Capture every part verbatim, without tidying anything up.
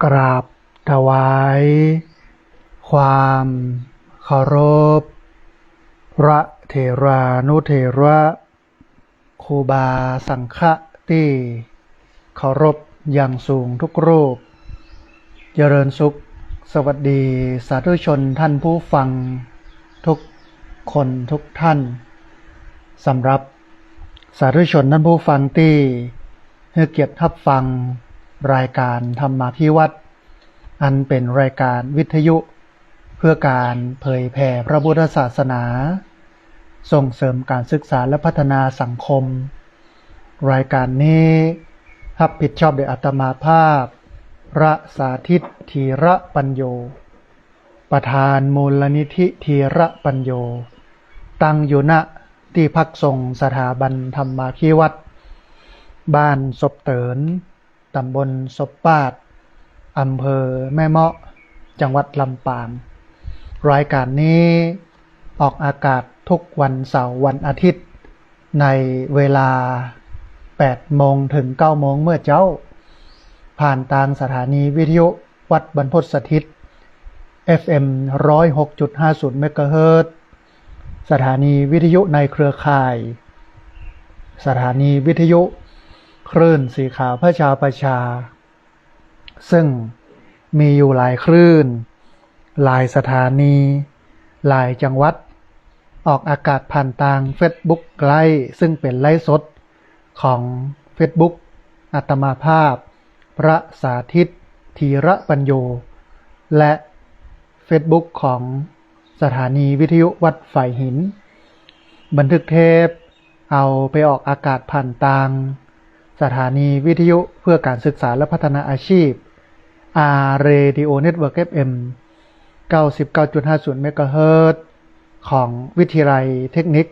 กราบถวายความเคารพ พระเถรานุเถระ ครูบาสังฆะตี้เคารพอย่างสูงทุกรูป เจริญสุข สวัสดีสาธุชนท่านผู้ฟังทุกคนทุกท่าน สำหรับสาธุชนท่านผู้ฟังตี้หื้อเกียรติฮับฟังรายการธรรมาภิวัตร อันเป๋นรายการวิทยุเพื่อการเผยแผ่พระพุทธศาสนา ส่งเสริมการศึกษาและพัฒนาสังคม รายการนี้ฮับผิดชอบโดยอาตมาภาพ พระสาธิต ธีระปัญโญ ประธานมูลนิธิธีระปัญโญ ตั้งอยู่ ณ ตี้พักสงฆ์สถาบันธรรมาภิวัตร บ้านศพเติน ต๋ำบลศพปาด อำเภอแม่เมาะ จังหวัดลำปาง รายการนี้ออกอากาศทุกวันเสาร์วันอาทิตย์ ในเวลา แปดโมงถึงเก้าโมงเมื่อเจ๊า ผ่านตางสถานีวิทยุวัดบรรพตสถิต เอฟเอ็ม ร้อยหกจุดห้าศูนย์ เมกะเฮิรตซ์ สถานีวิทยุในเครือข่าย สถานีวิทยุคลื่นสีขาวเพื่อชาวประชา ซึ่งมีอยู่หลายคลื่น หลายสถานี หลายจังหวัด ออกอากาศผ่านตางเฟซบุ๊กไลฟ์ ซึ่งเป๋นไลฟ์สดของเฟซบุ๊กอาตมาภาพ พระสาธิต ธีระปัญโญ และเฟซบุ๊กของสถานีวิทยุวัดฝายหิน บันทึกเทปเอาไปออกอากาศผ่านตางสถานีวิทยุเพื่อการศึกษาและพัฒนาอาชีพ อาร์ เรดิโอ เน็ตเวิร์ก เอฟเอ็ม เก้าสิบเก้าจุดห้าศูนย์ เมกะเฮิรตซ์ ของวิทยาลัยเทคนิค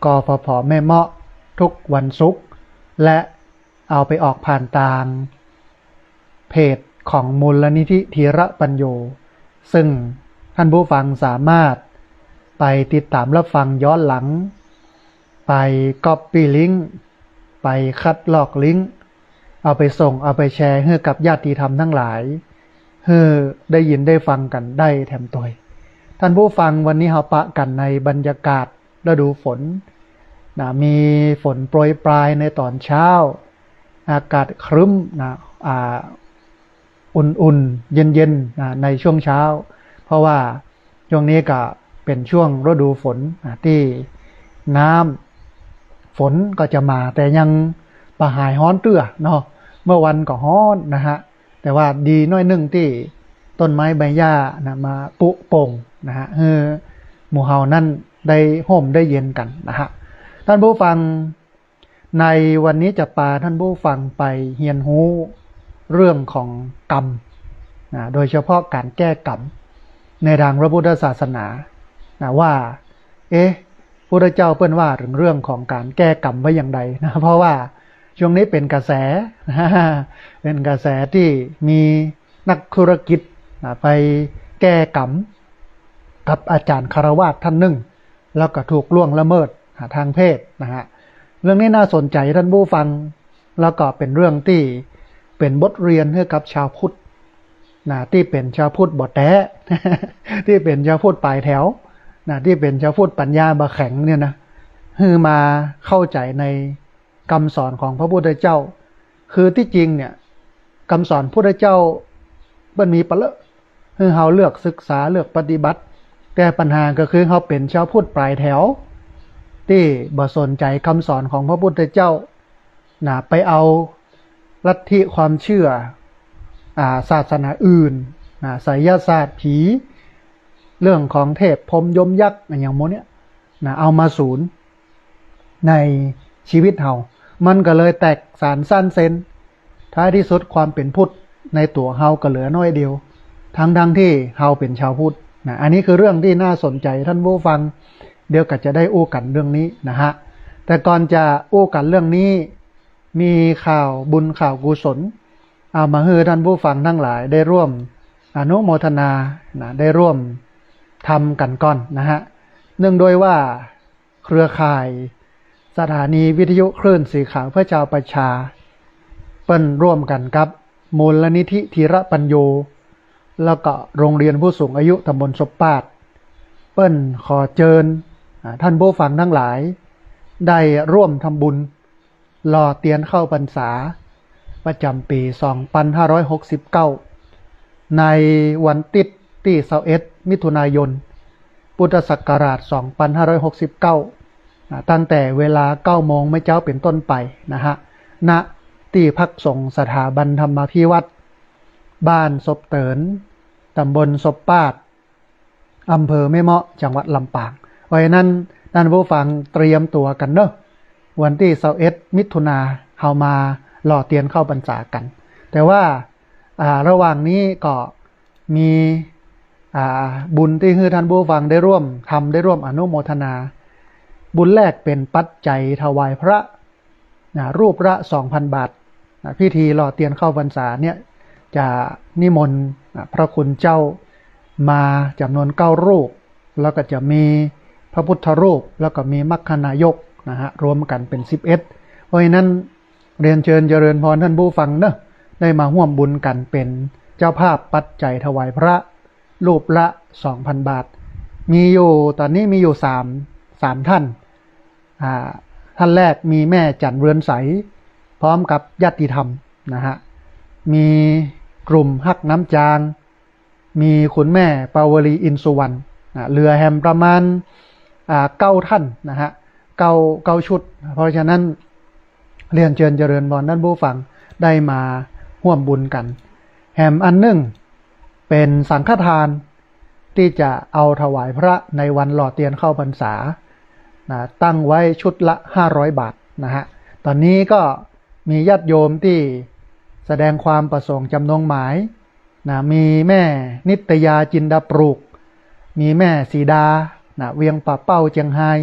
กฟผ แม่เมาะ ทุกวันศุกร์ และเอาไปออกผ่านตางเพจของมูลนิธิธีระปัญโญ ซึ่งท่านผู้ฟังสามารถไปติดตามรับฟังย้อนหลัง ไปก๊อปปี้ลิงก์ ไปคัดลอกลิงก์ เอาไปส่ง เอาไปแชร์หื้อกับญาติธรรมทั้งหลาย หื้อได้ยินได้ฟังกั๋นได้แถมตวย ท่านผู้ฟัง วันนี้เฮาปะกั๋นในบรรยากาศฤดูฝนนะ มีฝนโปรยปรายในต๋อนเช้า อากาศครึ้มนะ อ่า อุ่นๆ เย็นๆ นะ ในช่วงเช้า เพราะว่าช่วงนี้ก็เป๋นช่วงฤดูฝนนะ ตี้น้ำฝนก็จะมา แต่ยังบ่หายฮ้อนเตื้อเนาะ เมื่อวันก็ฮ้อนนะฮะ แต่ว่าดีหน้อยนึ่งตี้ต้นไม้ใบหญ้านะ มาปรุโป่งนะฮะ หื้อหมู่เฮานั้นได้ฮ่มได้เย็นกั๋นนะฮะ ท่านผู้ฟัง ในวันนี้จะปาท่านผู้ฟังไปเฮียนฮู้เรื่องของกรรมนะ โดยเฉพาะก๋านแก้กรรมในตางพระพุทธศาสนานะ ว่า เอ๊ะ พุทธเจ้าเปิ้นว่าเถิงเรื่องของก๋านแก้กรรมว่าอย่างใดนะ เพราะว่าช่วงนี้เป๋นกระแส เป๋นกระแสตี้มีนักธุรกิจนะ ไปแก้กรรมกับอาจ๋ารย์ฆราวาสท่านนึ่ง แล้วก็ถูกล่วงละเมิดทางเพศนะฮะ เรื่องนี้น่าสนใจ๋ท่านผู้ฟัง แล้วก็เป๋นเรื่องตี้เป๋นบทเรียนหื้อกับชาวพุทธนะ ตี้เป๋นชาวพุทธบ่แต๊ ตี้เป๋นชาวพุทธป๋ายแถวนะ ตี้เป๋นชาวพุทธปัญญาบ่แข็งเนี่ยนะ หื้อมาเข้าใจ๋ในกำสอนของพระพุทธเจ้า คือตี้จริงเนี่ย กำสอนพุทธเจ้าเปิ้นมีปะเลอะ หื้อเฮาเลือกศึกษาเลือกปฏิบัติ แต่ปัญหาก็คือเฮาเป๋นชาวพุทธป๋ายแถว ตี้บ่สนใจ๋กำสอนของพระพุทธเจ้านะ ไปเอาลัทธิความเชื่อ อ่า ศาสนาอื่นนะ ไสยศาสตร์ ผี เรื่องของเทพพรหมยมยักษ์อะหยังหมู่เนี้ยนะ เอามาสุมในชีวิตเฮา มันก็เลยแตกสานสั้นเซน ท้ายที่สุดความเป๋นพุทธในตั๋วเฮาก็เหลือน้อยเดียว ทั้งๆ ตี้เฮาเป๋นชาวพุทธนะ อันนี้คือเรื่องตี้น่าสนใจ๋ท่านผู้ฟัง เดี๋ยวก็จะได้อู้กั๋นเรื่องนี้นะฮะ แต่ก่อนจะอู้กั๋นเรื่องนี้ มีข่าวบุญข่าวกุศล เอามาหื้อท่านผู้ฟังทั้งหลายได้ร่วมอนุโมทนานะ ได้ร่วมทำกั๋นก่อนนะฮะ เนื่องด้วยว่าเครือข่ายสถานีวิทยุคลื่นสีขาวเพื่อชาวประชา เปิ้นร่วมกั๋นกับ มูลนิธิธีระปัญโญ แล้วก็โรงเรียนผู้สูงอายุตำบลศพปาด เปิ้นขอเจิญ อ่า ท่านผู้ฟังทั้งหลาย ได้ร่วมทำบุญหล่อเตียนเข้าพรรษา ประจำปี๋ สองปันห้าร้อยหกสิบเก้า ในวันติ๊ดตี้ ซาวเอ็ด มิถุนายน พุทธศักราช สองปันห้าร้อยหกสิบเก้า อ่า ตั้งแต่เวลา เก้าโมงเมื่อเจ๊าเป๋นต้นไปนะฮะ ณ ตี้พักสงฆ์สถาบันธรรมาภิวัฒน์ บ้านศพเติ๋น ตำบลศพปาด อำเภอแม่เมาะ จังหวัดลำปาง เพราะฉะนั้นท่านผู้ฟังเตรียมตั๋วกั๋นเนาะ วันตี้ ซาวเอ็ด มิถุนา เฮามาหล่อเตียนเข้าพรรษากั๋น แต่ว่า อ่า ระหว่างนี้ก็มี อ่า บุญตี้หื้อท่านผู้ฟังได้ร่วมทำ ได้ร่วมอนุโมทนา บุญแรกเป๋นปัจจัยถวายพระ นะ รูปละ สองปันบาท นะ พิธีหล่อเตียนเข้าพรรษาเนี่ย จะนิมนต์ นะ พระคุณเจ้ามาจ๋ำนวนเก้ารูป แล้วก็จะมีพระพุทธรูป แล้วก็มีมัคคณายกนะฮะ รวมกั๋นเป๋น สิบเอ็ด เพราะฉะนั้นเรียนเจิญเจริญพรท่านผู้ฟังเนาะ ได้มาฮ่วมบุญกั๋นเป๋นเจ้าภาพปัจจัยถวายพระ รูปละ สองปันบาท มีอยู่ ต๋อนนี้มีอยู่สาม สามท่าน อ่า ท่านแรกมีแม่จั๋นเรือนใส พร้อมกับญาติธรรมนะฮะ มีกลุ่มฮักน้ำจาง มีคุณแม่ปาวลี อินสุวรรณ อ่า เหลือแหมประมาณ อ่า เก้าท่านนะฮะ เก้า เก้าชุด เพราะฉะนั้นเรียนเจิญเจริญพรท่านผู้ฟังได้มาฮ่วมบุญกั๋น แหมอันนึ่งเป๋นสังฆทาน ตี้จะเอาถวายพระในวันหล่อเตียนเข้าพรรษา นะ ตั้งไว้ชุดละ ห้าร้อยบาทนะฮะ ต๋อนนี้ก็มีญาติโยมตี้แสดงความประสงค์จ๋ำนวนหมาย นะ มีแม่นิตยา จินดาปลูก มีแม่สีดา นะ เวียงป่าเป้า เจียงฮาย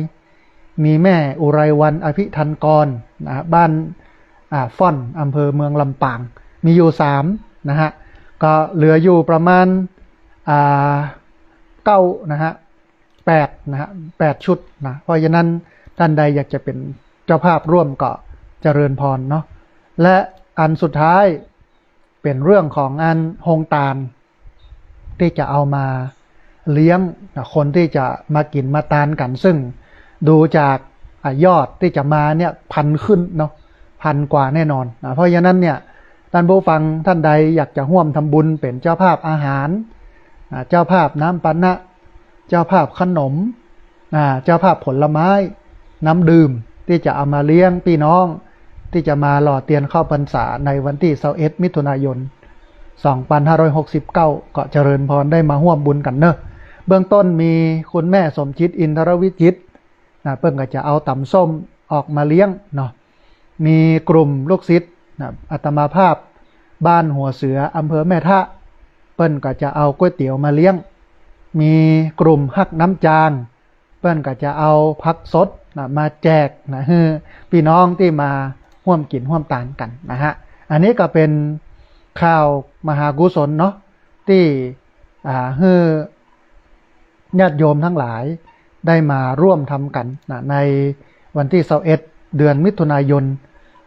มีแม่อุไรวรรณ อภิทันกร นะ บ้าน อ่า ฟ้อน อำเภอเมืองลำปาง มีอยู่สามนะฮะ ก็เหลืออยู่ประมาณ อ่า เก้านะฮะ แปดนะฮะ แปดชุดนะ เพราะฉะนั้นท่านใดอยากจะเป๋นเจ้าภาพร่วมก็เจริญพรเนาะ และอันสุดท้ายเป๋นเรื่องของอันโฮงตาน ตี้จะเอามาเลี้ยงนะ คนตี้จะมากิ๋นมาตานกั๋น ซึ่งดูจาก อ่า ยอดตี้จะมาเนี่ย พันขึ้นเนาะ พันกว่าแน่นอนนะ เพราะฉะนั้นเนี่ย ท่านผู้ฟังท่านใดอยากจะฮ่วมทำบุญเป๋นเจ้าภาพอาหาร อ่า เจ้าภาพน้ำปานะ เจ้าภาพขนม อ่า เจ้าภาพผลไม้ น้ำดื่ม ตี้จะเอามาเลี้ยงปี้น้อง ตี้จะมาหล่อเตียนเข้าพรรษาในวันตี้ ซาวเอ็ด มิถุนายน สองปันห้าร้อยหกสิบเก้า ก็เจริญพรได้มาฮ่วมบุญกั๋นเนาะ เบื้องต้นมีคุณแม่สมจิต อินทรวิจิตร นะ เปิ้นก็จะเอาต๋ำส้มออกมาเลี้ยงเนาะ มีกลุ่มลูกศิษย์นะ อาตมาภาพ บ้านหัวเสือ อำเภอแม่ทะ เปิ้นก็จะเอาก๋วยเตี๋ยวมาเลี้ยง มีกลุ่มฮักน้ำจาง เปิ้นก็จะเอาผักสดนะ มาแจกนะ หื้อปี้น้องตี้มาฮ่วมกิ๋นฮ่วมตานกั๋นนะฮะ อันนี้ก็เป๋นข่าวมหากุศลเนาะ ตี้ อ่า หื้อญาติโยมทั้งหลายได้มาร่วมทำกั๋นนะ ในวันตี้ ซาวเอ็ด เดือนมิถุนายน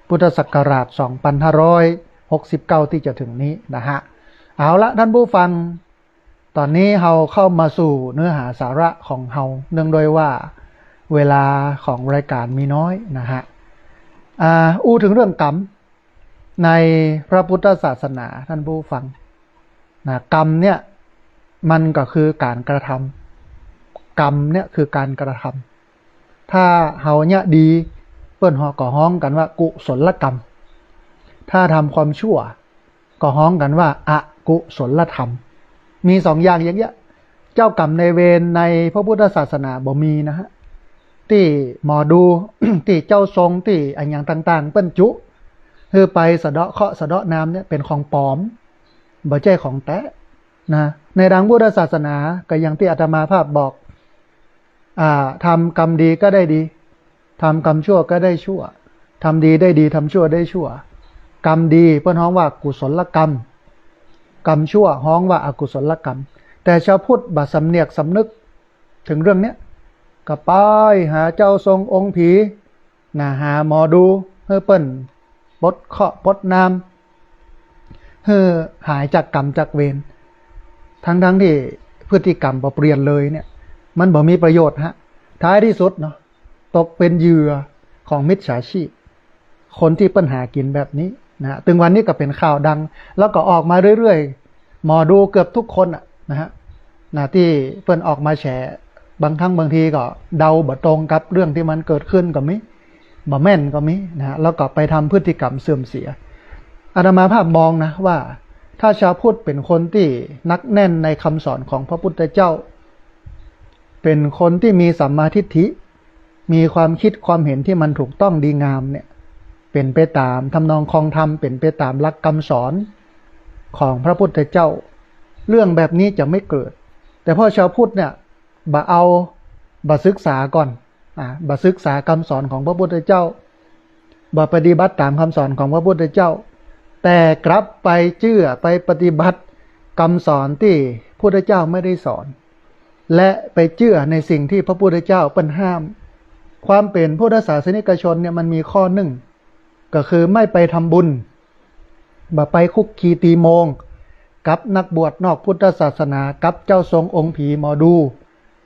พุทธศักราช สองปันห้าร้อยหกสิบเก้า ตี้จะเถิงนี้นะฮะ เอาละท่านผู้ฟัง ต๋อนนี้เฮาเข้ามาสู่เนื้อหาสาระของเฮา เนื่องด้วยว่าเวลาของรายก๋านมีน้อยนะฮะ อ่า อู้เถิงเรื่องกรรม ในพระพุทธศาสนาท่านผู้ฟังนะ กรรมเนี่ยมันก็คือก๋านกระทำ กรรมเนี่ยคือก๋านกระทำ ถ้าเฮาเยียะดี เปิ้นก็ฮ้องกั๋นว่ากุศลกรรม ถ้าทำความชั่ว ก็ฮ้องกั๋นว่าอกุศลธรรม มีสองอย่างอย่างเยียะ เจ้ากรรมนายเวรในพระพุทธศาสนาบ่มีนะฮะ ตี้หมอดู ตี้เจ้าทรง ตี้อะหยังต่างๆ เปิ้นจุ หื้อไปสะเดาะเคราะห์สะเดาะนามเนี่ยเป๋นของปลอม บ่ใจ้ของแต๊นะ ในตางพุทธศาสนาก็อย่างตี้อาตมาภาพบอก อ่า ทำกรรมดีก็ได้ดี ทำกรรมชั่วก็ได้ชั่ว ทำดีได้ดี ทำชั่วได้ชั่ว กรรมดีเปิ้นฮ้องว่ากุศลกรรม กรรมชั่วฮ้องว่าอกุศลกรรม แต่ชาวพุทธบ่สำเนียกสำนึกเถิงเรื่องเนี้ย ก็ไปหาเจ้าทรงองค์ผี นะ หาหมอดูหื้อเปิ้นปลดเคราะห์ปลดนาม หื้อหายจากกรรมจากเวร ทั้งๆ ตี้พฤติกรรมบ่เปลี่ยนเลยเนี่ย มันบ่มีประโยชน์ฮะ ท้ายตี้สุดเนาะ ตกเป๋นเหยื่อของมิจฉาชีพ คนตี้เปิ้นหากิ๋นแบบนี้นะฮะ ตึงวันนี้ก็เป๋นข่าวดัง แล้วก็ออกมาเรื่อยๆ หมอดูเกือบทุกคนอะนะฮะ นะ ตี้เปิ้นออกมาแฉ บางครั้งบางทีก็เดาบ่ตรงกับเรื่องตี้มันเกิดขึ้นก็มี บ่แม่นก็มีนะฮะ แล้วก็ไปทำพฤติกรรมเสื่อมเสีย อาตมาภาพมองนะว่า ถ้าชาวพุทธเป๋นคนตี้หนักแน่นในคำสอนของพระพุทธเจ้า เป๋นคนตี้มีสัมมาทิฏฐิ มีความคิดความเห็นตี้มันถูกต้องดีงามเนี่ย เป๋นไปต๋ามทำนองครองธรรม เป๋นไปต๋ามหลักคำสอนของพระพุทธเจ้า เรื่องแบบนี้จะไม่เกิด แต่พอชาวพุทธเนี่ย บ่เอา บ่ศึกษาก่อน อ่า บ่ศึกษาคำสอนของพระพุทธเจ้า บ่ปฏิบัติต๋ามคำสอนของพระพุทธเจ้า แต่กลับไปเจื้อไปปฏิบัติคำสอนตี้พุทธเจ้าไม่ได้สอน และไปเจื้อในสิ่งตี้พระพุทธเจ้าเปิ้นห้าม ความเป๋นพุทธศาสนิกชนเนี่ยมันมีข้อนึ่ง ก็คือไม่ไปทำบุญ บ่ไปคลุกคลีตีโมงกับนักบวชนอกพุทธศาสนา กับเจ้าทรงองค์ผีหมอดู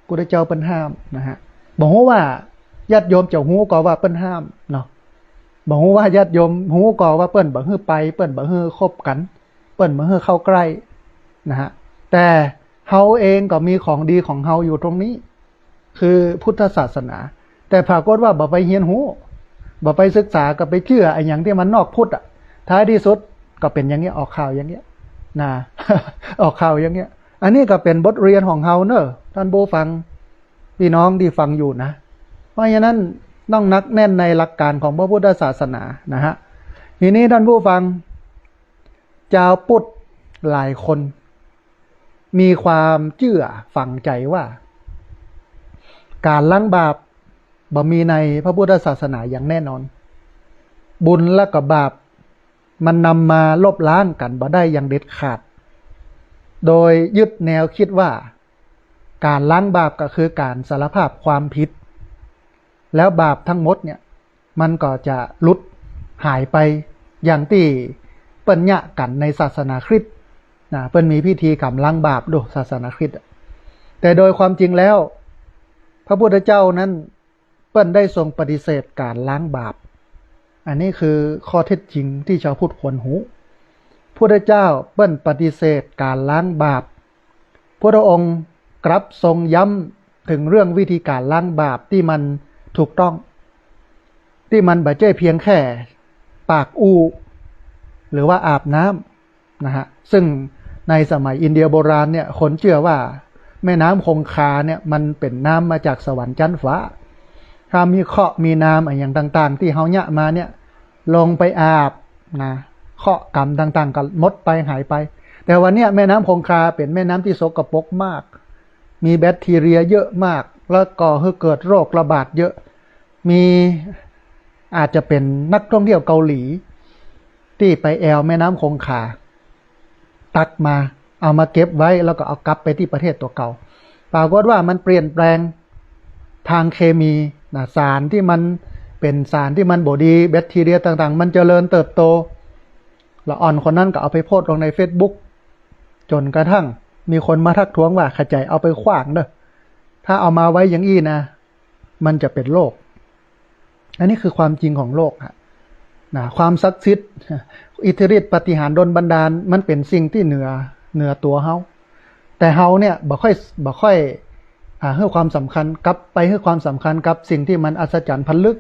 พุทธเจ้าเปิ้นห้ามนะฮะ บ่ฮู้ว่าญาติโยมจะฮู้ก่อว่าเปิ้นห้ามเนาะ บ่ฮู้ว่าญาติโยมฮู้ก่อว่าเปิ้นบ่หื้อไป เปิ้นบ่หื้อคบกั๋น เปิ้นบ่หื้อเข้าใกล้นะฮะ แต่เฮาเองก็มีของดีของเฮาอยู่ตรงนี้ คือพุทธศาสนา แต่ปรากฏว่าบ่ไปเฮียนฮู้ บ่ไปศึกษา ก็ไปเจื้ออะหยังตี้มันนอกพุทธอะ ท้ายตี้สุดก็เป๋นอย่างเงี้ย ออกข่าวอย่างเงี้ยนะ ออกข่าวอย่างเงี้ย อันนี้ก็เป๋นบทเรียนของเฮาเนอะท่านผู้ฟัง พี่น้องตี้ฟังอยู่นะ เพราะฉะนั้นต้องหนักแน่นในหลักการของพระพุทธศาสนานะฮะ ทีนี้ท่านผู้ฟัง จาวพุทธหลายคนมีความเจื้อฝังใจ๋ว่า ก๋านล้างบาปบ่มีในพระพุทธศาสนาอย่างแน่นอน บุญและก็บาปมันนำมาลบล้างกั๋นบ่ได้อย่างเด็ดขาด โดยยึดแนวคิดว่า ก๋านล้างบาปก็คือก๋านสารภาพความผิด แล้วบาปทั้งหมดเนี่ย มันก็จะหลุดหายไป อย่างตี้เปิ้นเยียะกั๋นในศาสนาคริสต์นะ เปิ้นมีพิธีกรรมล้างบาปโดยศาสนาคริสต์อะ แต่โดยความจริงแล้ว พระพุทธเจ้านั้นเปิ้นได้ทรงปฏิเสธก๋านล้างบาป อันนี้คือข้อเท็จจริงตี้ชาวพุทธควรฮู้ พุทธเจ้าเปิ้นปฏิเสธก๋านล้างบาป พุทธองค์กลับทรงย้ำเถิงเรื่องวิธีก๋านล้างบาปตี้มันถูกต้อง ตี้มันบ่ใจ้เพียงแค่ปากอู้ หรือว่าอาบน้ำนะฮะ ซึ่งในสมัยอินเดียโบราณเนี่ย คนเจื้อว่าแม่น้ำคงคาเนี่ยมันเป๋นน้ำมาจากสวรรค์จั๊นฟ้า ถ้ามีเคราะห์มีนามอะหยังต่างๆ ตี้เฮาเยียะมาเนี่ย ลงไปอาบนะ เคราะห์กรรมต่างๆ ก็หมดไปหายไป แต่วันเนี้ยแม่น้ำคงคาเป๋นแม่น้ำตี้สกปรกมาก มีแบคทีเรียเยอะมาก แล้วก็หื้อเกิดโรคระบาดเยอะ มี อาจจะเป๋นนักท่องเที่ยวเกาหลี ตี้ไปแอ่วแม่น้ำคงคา ตักมา เอามาเก็บไว้ แล้วก็เอากลับไปตี้ประเทศตั๋วเก่า ปรากฏว่ามันเปลี่ยนแปลงทางเคมีนะ สารตี้มันเป๋นสารตี้มันบ่ดี แบคทีเรียต่างๆ มันเจริญเติบโต ละอ่อนคนนั้นก็เอาไปโพสต์ลงในเฟซบุ๊ก จ๋นกระทั่งมีคนมาทักท้วงว่า "ข้าใจ๋เอาไปขว้างเน่อ ถ้าเอามาไว้อย่างอี้นะ มันจะเป๋นโรค" อันนี้คือความจริงของโลกฮะ นะ ความศักดิ์สิทธิ์ อิทธิฤทธิ์ปาฏิหาริย์ดลบันดาล มันเป๋นสิ่งตี้เหนือ เหนือตั๋วเฮา แต่เฮาเนี่ยบ่ค่อย บ่ค่อย อ่า หื้อความสำคัญ กลับไปหื้อความสำคัญกับสิ่งตี้มันอัศจรรย์พันลึก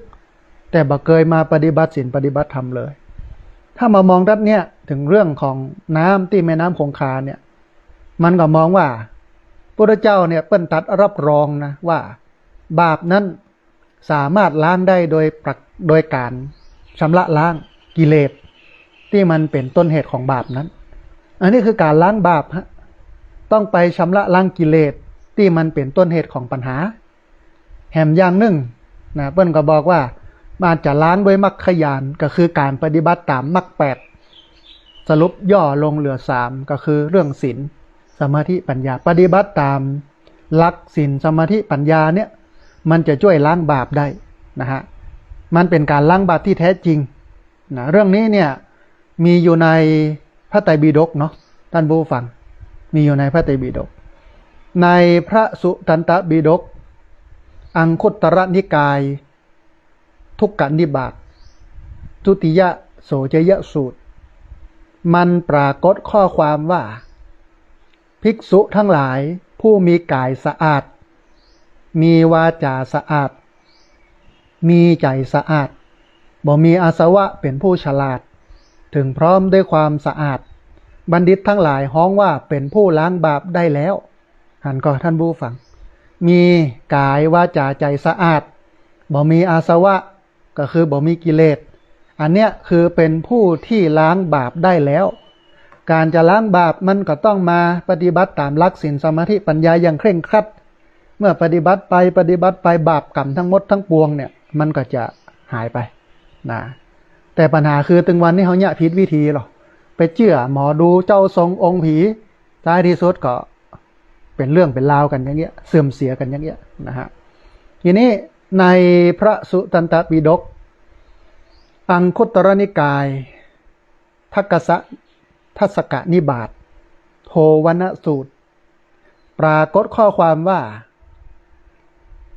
แต่บ่เกยมาปฏิบัติศีลปฏิบัติธรรมเลย ถ้ามามองด้านเนี้ย เถิงเรื่องของน้ำตี้แม่น้ำคงคาเนี่ย มันก็มองว่า พุทธเจ้าเนี่ยเปิ้นตรัสรับรองนะว่า บาปนั้นสามารถล้างได้โดยปรัก โดยก๋านชำระล้างกิเลสตี้มันเป๋นต้นเหตุของบาปนั้น อันนี้คือก๋านล้างบาปฮะ ต้องไปชำระล้างกิเลสตี้มันเป๋นต้นเหตุของปัญหา แหมอย่างนึ่งนะ เปิ้นก็บอกว่ามันจะล้างด้วยมรรคญาณ ก็คือก๋านปฏิบัติต๋ามมรรคแปด สรุปย่อลงเหลือสาม ก็คือเรื่องศีล สมาธิ ปัญญา ปฏิบัติต๋ามหลักศีล สมาธิ ปัญญาเนี่ย มันจะจ้วยล้างบาปได้นะฮะ มันเป๋นก๋านล้างบาปตี้แท้จริงนะ เรื่องนี้เนี่ย มีอยู่ใน พระไตรปิฎกเนาะ ท่านผู้ฟัง มีอยู่ในพระไตรปิฎก ในพระสุตตันตปิฎก อังคุตตรนิกาย ทุกกนิบาต ทุติยโสจยสูตร มันปรากฏข้อความว่า ภิกษุทั้งหลาย ผู้มีกายสะอาด มีวาจาสะอาด มีใจ๋สะอาด บ่มีอาสวะ เป๋นผู้ฉลาด ถึงพร้อมด้วยความสะอาด บัณฑิตทั้งหลายฮ้องว่าเป๋นผู้ล้างบาปได้แล้ว หันก่อ ท่านผู้ฟัง มีกายวาจาใจ๋สะอาด บ่มีอาสวะ ก็คือบ่มีกิเลส อันเนี้ยคือเป๋นผู้ที่ล้างบาปได้แล้ว ก๋านจะล้างบาปมันก็ต้องมาปฏิบัติต๋ามหลักศีลสมาธิปัญญาอย่างเคร่งครัด เมื่อปฏิบัติไปปฏิบัติไป บาปกรรมทั้งหมดทั้งปวงเนี่ย มันก็จะหายไปนะ แต่ปัญหาคือ ตึงวันนี้เฮาเยียะผิดวิธีลอ ไปเจื้อหมอดูเจ้าทรงองค์ผี ท้ายที่สุดก็เป๋นเรื่องเป๋นราวกั๋นอย่างเงี้ย เสื่อมเสียกั๋นอย่างเงี้ยนะฮะ ทีนี้ในพระสุตตันตปิฎก อังคุตตรนิกาย ทักกสะ ทัสสกนิบาต โทวนสูตร ปรากฏข้อความว่า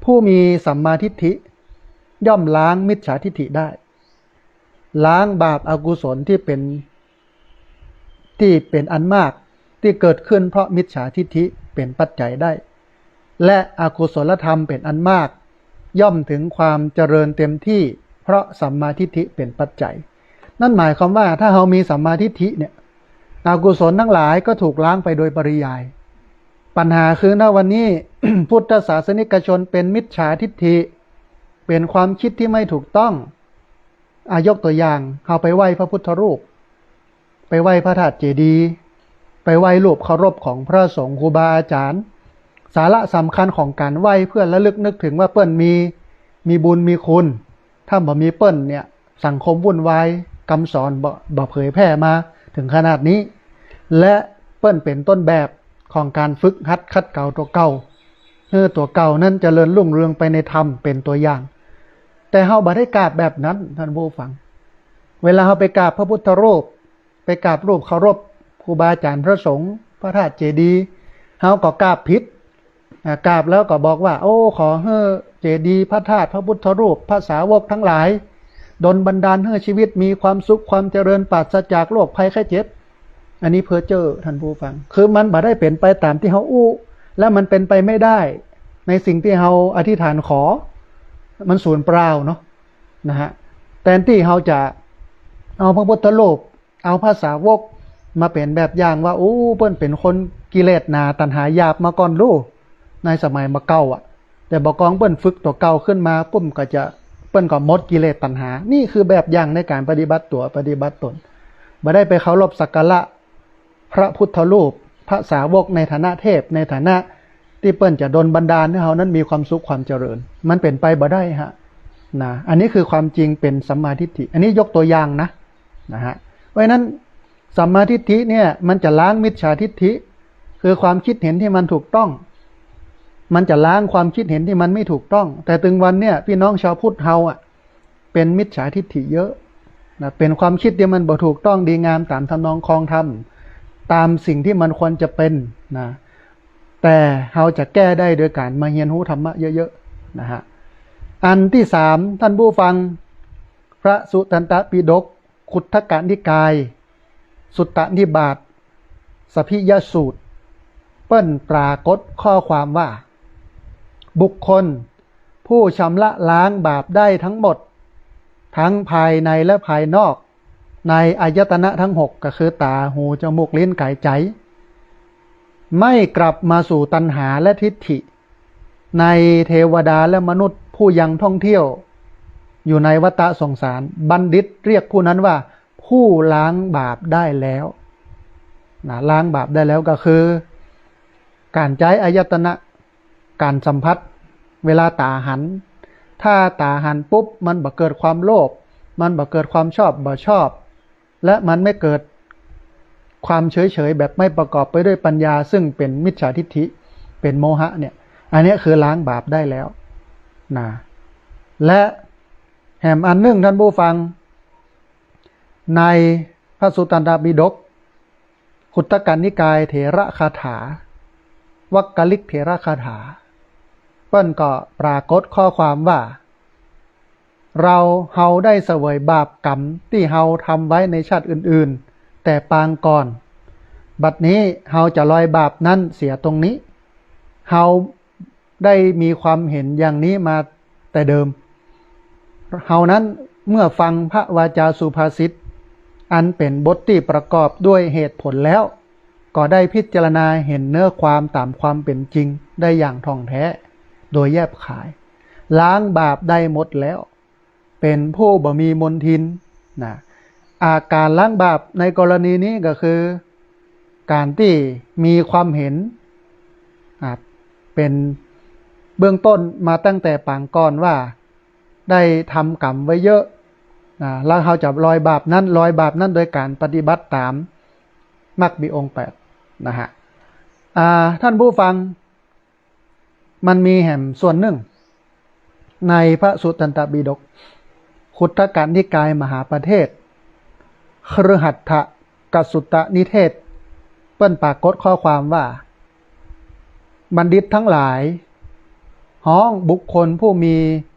ผู้มีสัมมาทิฏฐิย่อมล้างมิจฉาทิฏฐิได้ ล้างบาปอกุศลที่เป๋น ที่เป๋นอันมาก ที่เกิดขึ้นเพราะมิจฉาทิฏฐิเป๋นปัจจัยได้ และอกุศลธรรมเป๋นอันมาก ย่อมถึงความเจริญเต็มที่ เพราะสัมมาทิฏฐิเป๋นปัจจัย นั่นหมายความว่าถ้าเฮามีสัมมาทิฏฐิเนี่ย อกุศลทั้งหลายก็ถูกล้างไปโดยปริยาย ปัญหาคือ ณ วันนี้ พุทธศาสนิกชนเป๋นมิจฉาทิฏฐิ เป๋นความคิดที่ไม่ถูกต้อง อ่ะ ยกตัวอย่าง เฮาไปไหว้พระพุทธรูป ไปไหว้พระธาตุเจดีย์ ไปไหว้รูปเคารพของพระสงฆ์ครูบาอาจารย์ สาระสำคัญของก๋านไหว้เพื่อระลึกนึกถึงว่าเปิ้นมี มีบุญมีคุณ ถ้าบ่มีเปิ้นเนี่ย สังคมวุ่นวาย กำสอนบ่ บ่เผยแพร่มาเถิงขนาดนี้ และเปิ้นเป๋นต้นแบบของก๋านฝึกหัดขัดเกลาตั๋วเก่า หื้อตั๋วเก่านั้นเจริญรุ่งเรืองไปในธรรม เป๋นตั๋วอย่าง แต่เฮาบ่ได้กราบแบบนั้น ท่านผู้ฟัง เวลาเฮาไปกราบพระพุทธรูป ไปกราบรูปเคารพครูบาอาจารย์พระสงฆ์ พระธาตุเจดีย์ เฮาก็กราบผิด อ่า กราบแล้วก็บอกว่า โอ้ ขอหื้อเจดีย์ พระธาตุ พระพุทธรูป พระสาวกทั้งหลาย ดลบันดาลหื้อชีวิตมีความสุขความเจริญ ปราศจากโรคภัยไข้เจ็บ อันนี้เพ้อเจ้อ ท่านผู้ฟัง คือมันบ่ได้เป๋นไปต๋ามตี้เฮาอู้ และมันเป๋นไปไม่ได้ ในสิ่งตี้เฮาอธิษฐานขอ มันสูญเปล่าเนาะ นะฮะ แตนตี้เฮาจะเอาพระพุทธรูป เอาพระสาวกมาเป๋นแบบอย่างว่า โอ้ เปิ้นเป๋นคนกิเลสหนา ตัณหาหยาบมาก่อนลู ในสมัยบ่าเก่าอะ แต่บ่ากองเปิ้นฝึกตั๋วเก่าขึ้นมาปุ๊บก็จะ เปิ้นก็หมดกิเลสตัณหา นี่คือแบบอย่างในก๋านปฏิบัติตั๋วปฏิบัติต๋น บ่ได้ไปเคารพสักการะพระพุทธรูป พระสาวกในฐานะเทพ ในฐานะตี้เปิ้นจะดลบันดาลหื้อเฮานั้นมีความสุขความเจริญ มันเป๋นไปบ่ได้ฮะ นะ อันนี้คือความจริงเป๋นสัมมาทิฏฐิ อันนี้ยกตั๋วอย่างนะ นะฮะ เพราะฉะนั้นสัมมาทิฏฐิเนี่ยมันจะล้างมิจฉาทิฏฐิ คือความคิดเห็นที่มันถูกต้อง มันจะล้างความคิดเห็นที่มันไม่ถูกต้อง แต่ตึงวันเนี่ยพี่น้องชาวพุทธเฮาอะ เป๋นมิจฉาทิฏฐิเยอะนะ เป๋นความคิดที่มันบ่ถูกต้องดีงามต๋ามทำนองครองธรรม ต๋ามสิ่งที่มันควรจะเป๋นนะ แต่เฮาจะแก้ได้โดยก๋านมาเฮียนฮู้ธรรมะเยอะๆ นะฮะ อันตี้สาม ท่านผู้ฟัง พระสุตตันตปิฎก คุตทกนิกาย สุตตนิบาต สภิยสูตร เปิ้นปรากฏข้อความว่า บุคคลผู้ชำระล้างบาปได้ทั้งหมด ทั้งภายในและภายนอก ในอายตนะทั้งหก ก็คือต๋า หู จมูก ลิ้น ก๋าย ใจ๋ ไม่กลับมาสู่ตัณหาและทิฏฐิ ในเทวดาและมนุษย์ผู้ยังท่องเที่ยวอยู่ในวัฏสงสาร บัณฑิตเรียกผู้นั้นว่าผู้ล้างบาปได้แล้วนะ ล้างบาปได้แล้วก็คือ ก๋านใจ๊อายตนะ ก๋านสัมผัส เวลาต๋าหัน ถ้าต๋าหันปุ๊บ มันบ่เกิดความโลภ มันบ่เกิดความชอบบ่ชอบ และมันไม่เกิดความเฉยๆ แบบไม่ประกอบไปด้วยปัญญา ซึ่งเป๋นมิจฉาทิฏฐิ เป๋นโมหะเนี่ย อันเนี้ยคือล้างบาปได้แล้วนะ และแหมอันนึ่งท่านผู้ฟัง ในพระสุตตันตปิฎก คุตตกนิกายเถรคาถา วักกลิกเถรคาถา เปิ้นก็ปรากฏข้อความว่า เรา เฮาได้เสวยบาปกรรมตี้เฮาทำไว้ในชาติอื่นๆ แต่ปางก่อน บัดนี้เฮาจะลอยบาปนั้นเสียตรงนี้ เฮาได้มีความเห็นอย่างนี้มาแต่เดิม เฮานั้นเมื่อฟังพระวาจาสุภาษิต อันเป็นบทตี้ประกอบด้วยเหตุผลแล้ว ก็ได้พิจารณาเห็นเนื้อความตามความเป็นจริงได้อย่างท่องแท้ โดยแยบขาย ล้างบาปได้หมดแล้ว เป็นผู้บ่มีมลทินนะ อาการล้างบาปในกรณีนี้ก็คือ การตี้มีความเห็น อ่า เป็นเบื้องต้นมาตั้งแต่ปางก่อนว่า ได้ทำกรรมไว้เยอะนะ แล้วเฮาจะลอยบาปนั้น ลอยบาปนั้นโดยการปฏิบัติตามมรรคมีองค์แปดนะฮะ อ่า ท่านผู้ฟัง มันมีแหมส่วนหนึ่ง ในพระสุตตันตปิฎก คุตตกนิกายมหาปเทศน์ คฤหัตถกสุตตนิเทศน์ เปิ้นปรากฏข้อความว่า บัณฑิตทั้งหลาย ฮ้องบุคคลผู้มี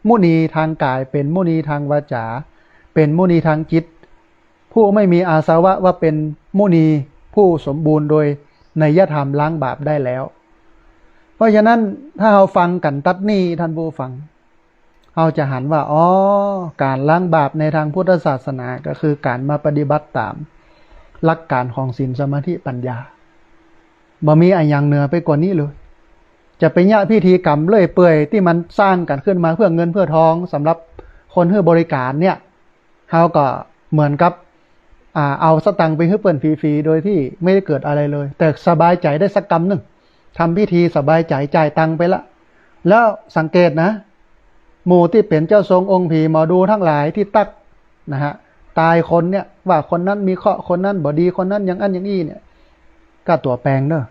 มุนีทางกาย เป็นมุนีทางวาจา เป็นมุนีทางจิต ผู้ไม่มีอาสวะว่าเป็นมุนีผู้สมบูรณ์โดยไนยธรรมล้างบาปได้แล้ว เพราะฉะนั้นถ้าเฮาฟังกั๋นตั๊ดนี้ท่านผู้ฟัง เฮาจะหันว่า อ๋อ การล้างบาปในทางพุทธศาสนาก็คือการมาปฏิบัติตามหลักการของศีลสมาธิปัญญา บ่มีอะหยังเหนือไปกว่านี้เลย จะไปเยียะพิธีกรรมเลื่อยเปื่อยตี้มันสร้างกั๋นขึ้นมาเพื่อเงินเพื่อทองสำหรับคนหื้อบริการเนี่ย เฮาก็เหมือนกับ อ่า เอาสตังค์ไปหื้อเปิ้นฟรีๆ โดยตี้ไม่ได้เกิดอะไรเลย แต่สบายใจ๋ได้สักกำนึ่ง ทำพิธีสบายใจ๋จ่ายตังค์ไปละ แล้วสังเกตนะ หมู่ตี้เป๋นเจ้าทรงองค์ผีหมอดูทั้งหลายตี้ตั๊กนะฮะ ตายคนเนี่ย ว่าคนนั้นมีเคราะห์ คนนั้นบ่ดี คนนั้นอย่างอั้นอย่างอี้เนี่ย ก็ตั๋วแปงเน่อ